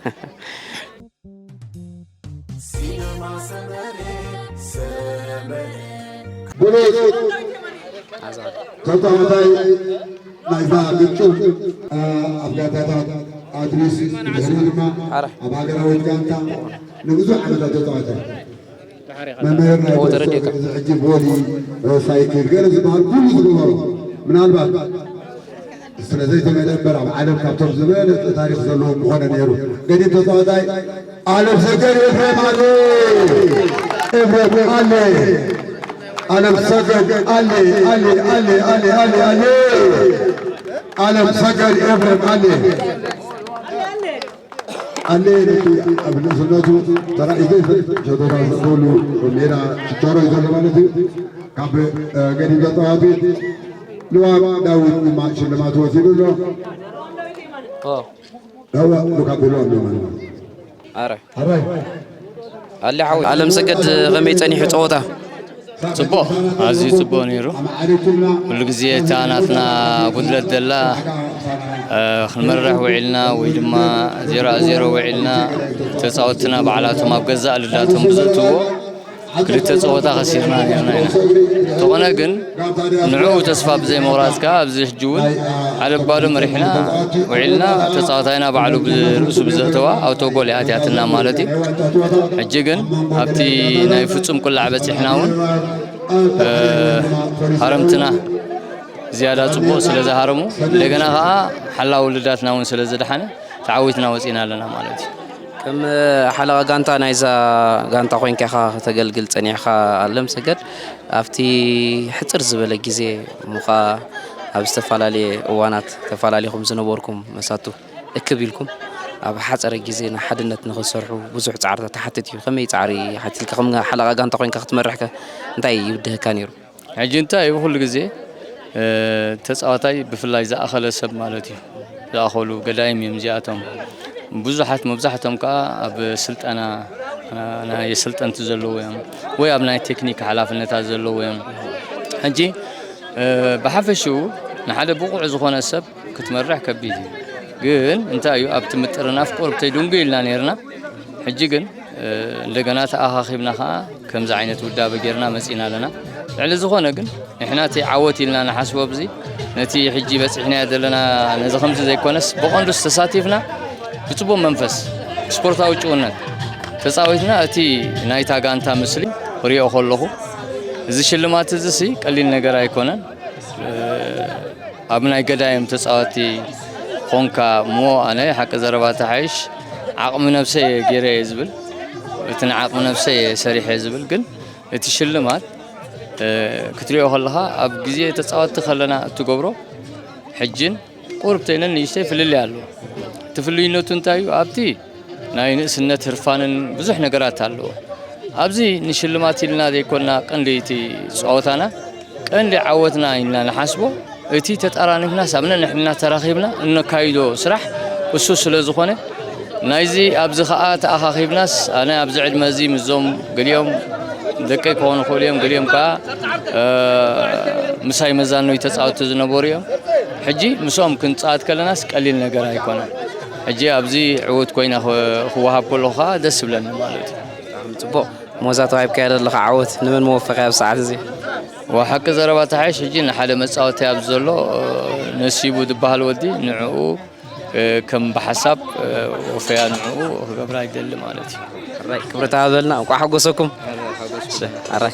ብሉጽ ተጻዋታይ ናይዛ ግጭው ኣብ ጋንታታት ኣድሪስ ብድሕሪኡ ድማ ኣብ ሃገራዊት ጋንታ ንብዙሕ ዓመታት ተጻዋታይ መምህር ናይ ኦ፣ ተረዲእካ። እዚ ሕጂ ቮሊ፣ ሳይክል ገለ ዝበሃል ኩሉ ዝገበሮ ምናልባት ስለ ዘይተመደ እምበር ኣብ ዓለም ካብቶም ዝበለጸ ታሪኽ ዘለዎ ምኾነ ነይሩ። ገዲም ተጻዋታይ ኣለም ሰገድ ኤፍሬም ኣለ። ኤፍሬም ኣለ። ኣለም ሰገድ ኣለ፣ ኣለ፣ ኣለ፣ ኣለ፣ ኣለ፣ ኣለ። ኣለም ሰገድ ኤፍሬም ኣለ። ኣለ ነቲ ኣብ ንእስነቱ ተራእዩ ዘይፈልጥ ሸቶታት ዘእተወሉ ሜዳ ችቻሮ እዩ ዘሎ ማለት እዩ። ካብ፣ እ፣ ገዲም ተጻዋቲ ልዋም ዳዊት ድማ ሽልማት ወሲዱ ኣሎ። ኦ። ዳዋ ሉካ ኩሉ ኣሎ ማለት እዩ። ኣረ። ኣረ። ኣለ ሓወይ፣ ኣለም ሰገድ ከመይ ጸኒሑ ጸወታ? ጽቡቕ፣ ኣዝዩ ጽቡቕ ነይሩ። ኩሉ ግዜ እታ ናትና ጉድለት ዘላ፣ እ፣ ክንመርሕ ውዒልና ወይ ድማ ዜሮ ዜሮ ውዒልና፣ ተጻወትና ባዕላቶም ኣብ ገዛእ ልዳቶም ብዘእትዎ ክልተ ጸወታ ከሲርና ነርና ኢና። እንተኾነ ግን ንዕኡ ተስፋ ብዘይምቑራጽ ከኣ ኣብዚ ሕጂ እውን ሓደ ባዶ መሪሕና ውዒልና፣ ተጻዋታይና ባዕሉ ብርእሱ ብዘእተዋ ኣውቶ ጎል እያ ኣትያትና ማለት እዩ። ሕጂ ግን ኣብቲ ናይ ፍጹም ቁላዕ በጺሕና እውን፣ እ፣ ሃረምትና ዝያዳ ጽቡቕ ስለ ዝሃረሙ፣ እንደገና ከኣ ሓላው ልዳትና እውን ስለ ዝደሓነ፣ ተዓዊትና ወፂና ኣለና ማለት እዩ። ከም ሓለቓ ጋንታ ናይዛ ጋንታ ኮይንካ ኢኻ ከተገልግል ጸኒሕካ። ኣለም ሰገድ ኣብቲ ሕጽር ዝበለ ግዜ ሙኻ ኣብ ዝተፈላለየ እዋናት ተፈላለኹም ዝነበርኩም መሳቱ እክብ ኢልኩም ኣብ ሓጸረ ግዜ ንሓድነት ንኽሰርሑ ብዙሕ ጻዕርታት ተሓትት እዩ። ከመይ ጻዕሪ ሓቲልካ ከም ሓለቓ ጋንታ ኮይንካ ክትመርሕከ እንታይ ይብድህካ ነይሩ? ሕጂ እንታይ እዩ ብኩሉ ግዜ ተፃዋታይ ብፍላይ ዝኣኸለ ሰብ ማለት እዩ። ዝኣኸሉ ገዳይም እዮም እዚኣቶም። ብዙሓት መብዛሕቶም ከዓ ኣብ ስልጠና ናይ የሰልጠንቲ ዘለዉ እዮም ወይ ኣብ ናይ ቴክኒክ ሓላፍነታት ዘለዉ እዮም። ሕጂ ብሓፈሽኡ ንሓደ ብቑዕ ዝኾነ ሰብ ክትመርሕ ከቢድ እዩ። ግን እንታይ እዩ ኣብቲ ምጥርናፍ ቁርብተይ ድንጉ ኢልና ነርና። ሕጂ ግን እንደገና ተኣኻኺብና ከዓ ከምዚ ዓይነት ውዳበ ጌርና መፂና ኣለና። ልዕሊ ዝኾነ ግን ንሕና እቲ ዓወት ኢልና ንሓስቦ ብዚ ነቲ ሕጂ በፂሕናዮ ዘለና ነዚ ከምዚ ዘይኮነስ ብቐንዱስ ተሳቲፍና ብፅቡቅ መንፈስ ስፖርታዊ ጭውነት ተፃዊትና እቲ ናይታ ጋንታ ምስሊ ሪኦ ከለኹ እዚ ሽልማት እዚ ሲ ቀሊል ነገር ኣይኮነን። ኣብ ናይ ገዳይም ተፃወቲ ኾንካ እሞ ኣነ ሓቂ ዘረባ ተሓይሽ ዓቕሚ ነብሰይ እየ ገይረ እየ ዝብል እቲ ንዓቕሚ ነብሰይ እየ ሰሪሐ እየ ዝብል ግን እቲ ሽልማት ክትሪኦ ከለኻ ኣብ ግዜ ተፃወቲ ከለና እትገብሮ ሕጅን ቁርብ ተይለን ንእሽተይ ፍልልይ ኣለዎ። እቲ ፍልይነቱ እንታይ እዩ? ኣብቲ ናይ ንእስነት ህርፋንን ብዙሕ ነገራት ኣለዎ። ኣብዚ ንሽልማት ኢልና ዘይኮና ቀንዲ እቲ ፀወታና ቀንዲ ዓወትና ኢልና ንሓስቦ እቲ ተጠራኒፍና ሳብና ንሕና ተራኺብና እነካይዶ ስራሕ እሱ ስለ ዝኾነ ናይዚ ኣብዚ ኸዓ ተኣኻኺብናስ ኣነ ኣብዚ ዕድመ እዚ ምስዞም ገሊኦም ደቀይ ክኾኑ ይኽእሉ እዮም፣ ገሊኦም ከዓ ምሳይ መዛኖይ ተፃወትቲ ዝነበሩ እዮም። ሕጂ ምስኦም ክንፃወት ከለናስ ቀሊል ነገር ኣይኮነን። ሕጂ ኣብዚ ዕውት ኮይና ክወሃብ ከለኹ ከዓ ደስ ይብለኒ ማለት እዩ። ብጣዕሚ ፅቡቕ ሞዛ ተዋሂብካዮ ዘለኻ ዓወት ንመን መወፈኺ ኣብ ሰዓት እዚ? ዋ ሓቂ ዘረባ ተሓይሽ ሕጂ ንሓደ መፃወቲ ኣብዚ ዘሎ ነሲቡ ዝበሃል ወዲ ንዕኡ ከም ብሓሳብ ወፈያ ንዕኡ ክገብራ ይደሊ ማለት እዩ። ሕራይ ክብሪ ተሃበልና እንቋዕ ሓጎሰኩም። ሕራይ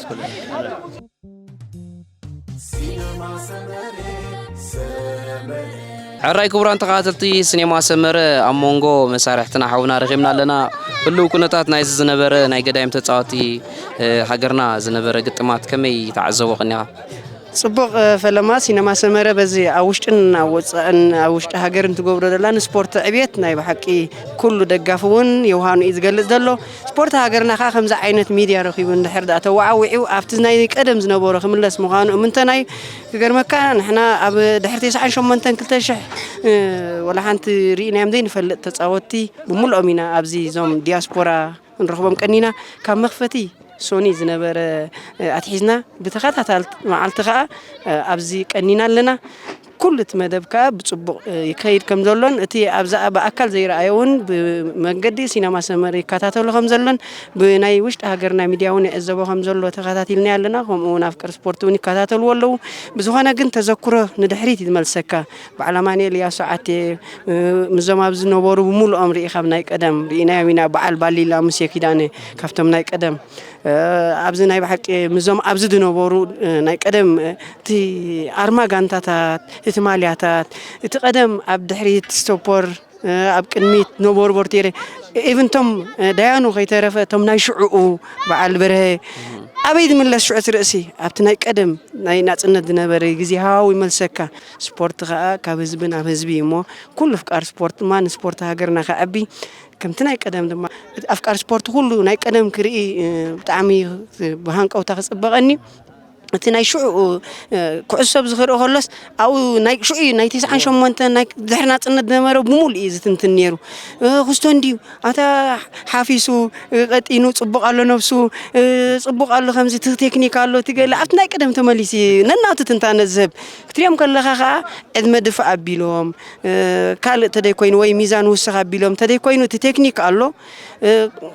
ሕራይ ክቡራን ተኸታተልቲ ሲኔማ ሰመረ ኣብ መንጎ መሳርሕትና ሓውና ረኺብና ኣለና። ህልው ኩነታት ናይዚ ዝነበረ ናይ ገዳይም ተፃወቲ ሃገርና ዝነበረ ግጥማት ከመይ ተዓዘቦ ቀኒኻ? ፅቡቕ ፈለማ ሲነማ ሰመረ በዚ ኣብ ውሽጥን ኣብ ወፃእን ኣብ ውሽጢ ሃገርን ትገብሮ ዘላ ንስፖርት ዕብየት ናይ ብሓቂ ኩሉ ደጋፊ እውን የውሃኑ እዩ ዝገልፅ ዘሎ። ስፖርት ሃገርና ከዓ ከምዚ ዓይነት ሚድያ ረኺቡ እንድሕር ደኣ ተወዓዊዑ ኣብቲ ናይ ቀደም ዝነበሮ ክምለስ ምዃኑ እምንተና እዩ። ክገርመካ ንሕና ኣብ ድሕሪ ተስዓን ሸሞንተን ክልተ ሽሕ ወላ ሓንቲ ርኢናዮም ዘይንፈልጥ ተፃወትቲ ብምልኦም ኢና ኣብዚ እዞም ዲያስፖራ ክንረኽቦም ቀኒና ካብ መኽፈቲ ሶኒ ዝነበረ ኣትሒዝና ብተኸታታል መዓልቲ ከዓ ኣብዚ ቀኒና ኣለና። ኩሉ እቲ መደብ ከዓ ብፅቡቕ ይከይድ ከም ዘሎን እቲ ኣብዛ ብኣካል ዘይረኣዮ እውን ብመንገዲ ሲነማ ሰመር ይከታተሎ ከም ዘሎን ብናይ ውሽጢ ሃገርና ሚድያ እውን ይዕዘቦ ከም ዘሎ ተኸታቲልና ኣለና። ከምኡ እውን ኣፍቀር ስፖርት እውን ይከታተልዎ ኣለዉ። ብዝኾነ ግን ተዘክሮ ንድሕሪት ይመልሰካ። በዓል ኣማኑኤል እያሱ ዓቴ ምስዞም ኣብ ዝነበሩ ብምሉኦም ርኢኻ ናይ ቀደም ርኢናዮም ኢና። በዓል ባሊላ ሙሴ ኪዳነ ካብቶም ናይ ቀደም ኣብዚ ናይ ብሓቂ ምስዞም ኣብዚ ዝነበሩ ናይ ቀደም እቲ ኣርማ ጋንታታት እቲ ማልያታት እቲ ቀደም ኣብ ድሕሪት ስቶፖር ኣብ ቅድሚት ነበሩ ቦርቴሬ ኢቭን ቶም ዳያኑ ከይተረፈ ቶም ናይ ሽዕኡ በዓል በርሀ ኣበይ ዝምለስ ሽዑ ትርእሲ ኣብቲ ናይ ቀደም ናይ ናፅነት ዝነበረ ግዜ ሃው ይመልሰካ። ስፖርት ከዓ ካብ ህዝቢ ናብ ህዝቢ እዩ እሞ ኩሉ ፍቃር ስፖርት ድማ ንስፖርት ሃገርና ከዓቢ ከምቲ ናይ ቀደም ድማ ኣፍቃር ስፖርት ኩሉ ናይ ቀደም ክርኢ ብጣዕሚ ብሃንቀውታ ክፅበቐኒ እቲ ናይ ሽዑ ኩዕሶ ኣብ ዝኽርኢ ከሎስ ኣብኡ ናይ ሽዑ ናይ ተስዓን ሸሞንተን ናይ ድሕሪ ናፅነት ዝነበረ ብምሉእ እዩ ዝትንትን ነይሩ። ክስቶ እንድዩ ኣታ ሓፊሱ ቀጢኑ ፅቡቕ ኣሎ ነብሱ ፅቡቕ ኣሎ ከምዚ እቲ ቴክኒክ ኣሎ እቲ ገለ ኣብቲ ናይ ቀደም ተመሊሱ እዩ ነናቱ ትንታነ ዝህብ ክትሪኦም ከለኻ ከዓ ዕድመ ድፋእ ኣቢሎም ካልእ ተደይ ኮይኑ ወይ ሚዛን ውስኽ ኣቢሎም ተደይ ኮይኑ እቲ ቴክኒክ ኣሎ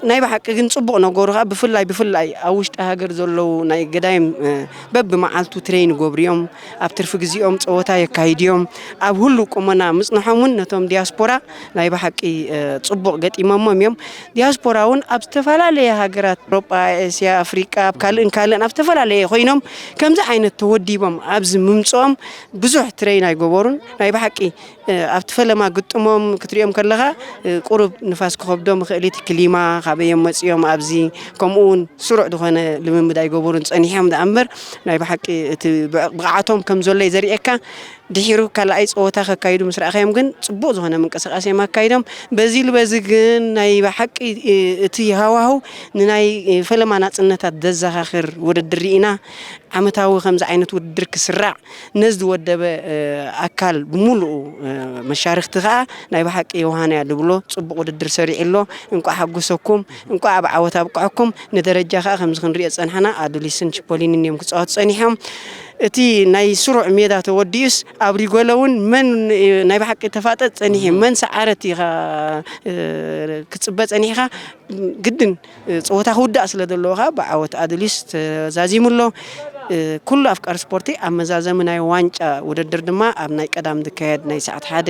ናይ ብሓቂ ግን ፅቡቕ ነገሩ ከዓ ብፍላይ ብፍላይ ኣብ ውሽጢ ሃገር ዘለዉ ናይ ገዳይም በብመዓልቱ ትሬን ይገብሩ እዮም። ኣብ ትርፊ ግዜኦም ጸወታ የካይዱ እዮም። ኣብ ህሉው ቁመና ምጽንሖም እውን ነቶም ዲያስፖራ ናይ ብሓቂ፣ እ፣ ጽቡቕ ገጢሞሞም እዮም። ዲያስፖራ እውን ኣብ ዝተፈላለየ ሃገራት ኤውሮጳ፣ ኤስያ፣ ኣፍሪቃ፣ ኣብ ካልእን ካልእን ኣብ ዝተፈላለየ ኮይኖም ከምዚ ዓይነት ተወዲቦም ኣብዚ ምምጽኦም ብዙሕ ትሬን ኣይገበሩን። ናይ ብሓቂ፣ እ፣ ኣብቲ ፈለማ ግጥሞም ክትሪኦም ከለኻ፣ እ፣ ቁሩብ ንፋስ ክኸብዶም ይኽእል እዩ። እቲ ክሊማ ካበይ እዮም መጺኦም ኣብዚ፣ ከምኡ እውን ስሩዕ ዝኾነ ልምምድ ኣይገበሩን ጸኒሖም ደኣ እምበር፣ ናይ ብሓቂ እቲ ብዕ-፣ ብቕዓቶም ከም ዘሎ እዩ ዘርእየካ። ድሒሩ ካልኣይ ጸወታ ከካይዱ ምስ ረኣኻዮም ግን ጽቡቕ ዝኾነ ምንቅስቃሴ እዮም ኣካይዶም። በዚ ኢሉ በዚ ግን ናይ ብሓቂ፣ እ፣ እቲ ሃዋህው ንናይ፣ እ፣ ፈለማ ናጽነታት ዘዘኻኽር ውድድር ርኢና። ዓመታዊ ከምዚ ዓይነት ውድድር ክስራዕ ነዚ ዝወደበ፣ እ፣ ኣካል ብምሉኡ፣ እ፣ መሻርኽቲ ከኣ ናይ ብሓቂ ዮሃና እያ ድብሎ። ጽቡቕ ውድድር ሰሪዑ ኣሎ። እንቋዕ ሓጎሰኩም፣ እንቋዕ ኣብ ዓወት ኣብቅዐኩም። ንደረጃ ከኣ ከምዚ ክንሪኦ ዝጸናሕና ኣዱሊስን ቺፖሊንን እዮም ክጻወቱ ጸኒሖም። እቲ ናይ ስሩዕ ሜዳ ተወዲኡስ ኣብ ሪጎለ እውን መን፣ እ፣ ናይ ብሓቂ ተፋጠጥ ጸኒሑ፣ መን ሰዓረት ኢኻ፣ እ፣ ክጽበ ጸኒሕካ። ግድን፣ እ፣ ጸወታ ክውዳእ ስለ ዘለዎ ከኣ ብዓወት ኣዱሊስ ተዛዚሙ ኣሎ። እ፣ ኩሉ ኣፍቃሪ ስፖርቲ ኣብ መዛዘሚ ናይ ዋንጫ ውድድር ድማ ኣብ ናይ ቀዳም ዝካየድ ናይ ሰዓት ሓደ፣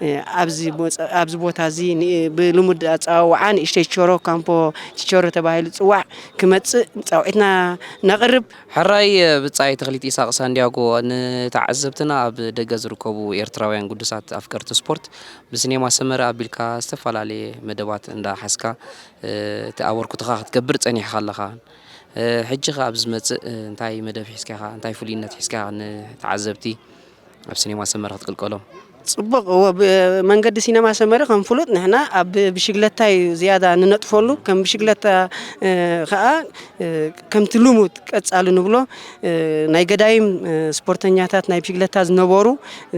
እ፣ ኣብዚ ቦ-፣ ኣብዚ ቦታ እዚ ን-፣ ብልሙድ ኣጸዋውዓ ንእሽተይ ቺቾሮ፣ ካምፖ ቺቾሮ ተባሂሉ ዝጽዋዕ ክመጽእ ጻውዒትና ነቕርብ። ሕራይ ብጻይ ተኽሊት ኢሳቕ ሳንዲያጎ፣ ንተዓዘብትና ኣብ ደገ ዝርከቡ ኤርትራውያን ግዱሳት ኣፍቀርቲ ስፖርት ብሲኔማ ሰመረ ኣቢልካ ዝተፈላለየ መደባት እንዳሓዝካ፣ እ፣ እቲ ኣበርክቶኻ ክትገብር ጸኒሕካ ኣለኻ። እ፣ ሕጂ ኸኣ ኣብ ዝመጽእ፣ እ፣ እንታይ መደብ ሒዝካ ኢኻ? እንታይ ፍሉይነት ሒዝካ ኢኻ ንተዓዘብቲ ኣብ ሲኔማ ሰመረ ክትቅልቀሎም? ጽቡቕ፣ እወ፣ ብመንገዲ ሲነማ ሰመረ ከም ፍሉጥ ንሕና ኣብ ብሽግለታ እዩ ዝያዳ ንነጥፈሉ። ከም ብሽግለታ፣ እ፣ ኸኣ፣ እ፣ ከምቲ ልሙድ ቀጻሊ ንብሎ፣ እ፣ ናይ ገዳይም፣ እ፣ ስፖርተኛታት ናይ ብሽግለታ ዝነበሩ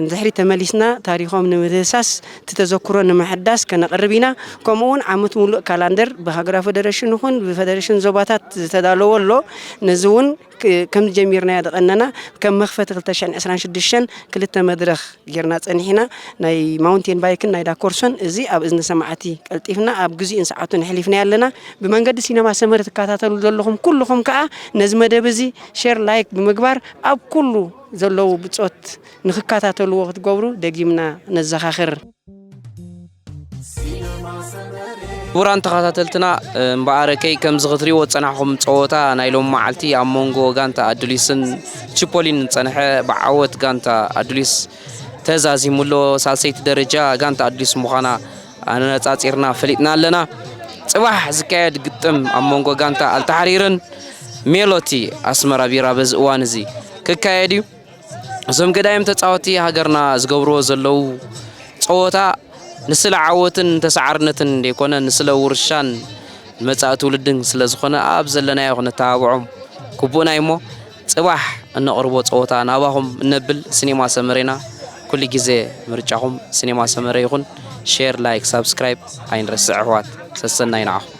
ንድሕሪት ተመሊስና ታሪኾም ንምድህሳስ፣ እቲ ተዘክሮ ንምሕዳስ ከነቕርብ ኢና። ከምኡ እውን ዓመት ሙሉእ ካላንደር ብሃገራዊ ፌደሬሽን ይኹን ብፌደሬሽን ዞባታት ዝተዳለወ ኣሎ። ነዚ እውን ክ-፣ ከም ጀሚርናዮ ዝቐነና ከም መኽፈቲ ክልተ ሽሕን ዕስራን ሽዱሽተን ክልተ መድረኽ ጌርና ጸኒሕና። ናይ ማውንቴን ባይክን ናይ ዳኮርሶን እዚ ኣብ እዝኒ ሰማዕቲ ቀልጢፍና ኣብ ግዜኡን ሰዓቱን ኣሕሊፍናዮ ኣለና። ብመንገዲ ሲነማ ሰመረ ትከታተሉ ዘለኹም ኩልኹም ከኣ ነዚ መደብ እዚ ሼር፣ ላይክ ብምግባር ኣብ ኩሉ ዘለዉ ብጾት ንኽከታተልዎ ክትገብሩ ደጊምና ነዘኻኽር። ክቡራን ተኸታተልትና፣ እምበኣርከይ ከምዚ ክትሪእዎ ዝጸናሕኹም ጸወታ ናይ ሎሚ መዓልቲ ኣብ መንጎ ጋንታ ኣዱሊስን ቺፖሊን ዝጸንሐ ብዓወት ጋንታ ኣዱሊስ ተዛዚሙ ኣሎ። ሳልሰይቲ ደረጃ ጋንታ ኣዱሊስ ምዃና ኣነጻጺርና ፈሊጥና ኣለና። ጽባሕ ዝካየድ ግጥም ኣብ መንጎ ጋንታ ኣልታሕሪርን ሜሎቲ ኣስመራ ቢራ በዚ እዋን እዚ ክካየድ እዩ። እዞም ገዳይም ተጻወቲ ሃገርና ዝገብርዎ ዘለዉ ጸወታ ንስለ ዓወትን ተሰዓርነትን ዘይኮነ፣ ንስለ ውርሻን መጻኢ ትውልድን ስለ ዝኾነ፣ ኣብ ዘለናዮ ክነተባብዖም ግቡእና እዩ እሞ፣ ጽባሕ እነቕርቦ ጸወታ ናባኹም እነብል ሲኔማ ሰመረ ኢና። ኩሉ ግዜ ምርጫኹም ሲኔማ ሰመረ ይኹን። ሼር፣ ላይክ፣ ሳብስክራይብ ኣይንረስዕ ኣሕዋት። ሰሰናዩ ንዓኹም።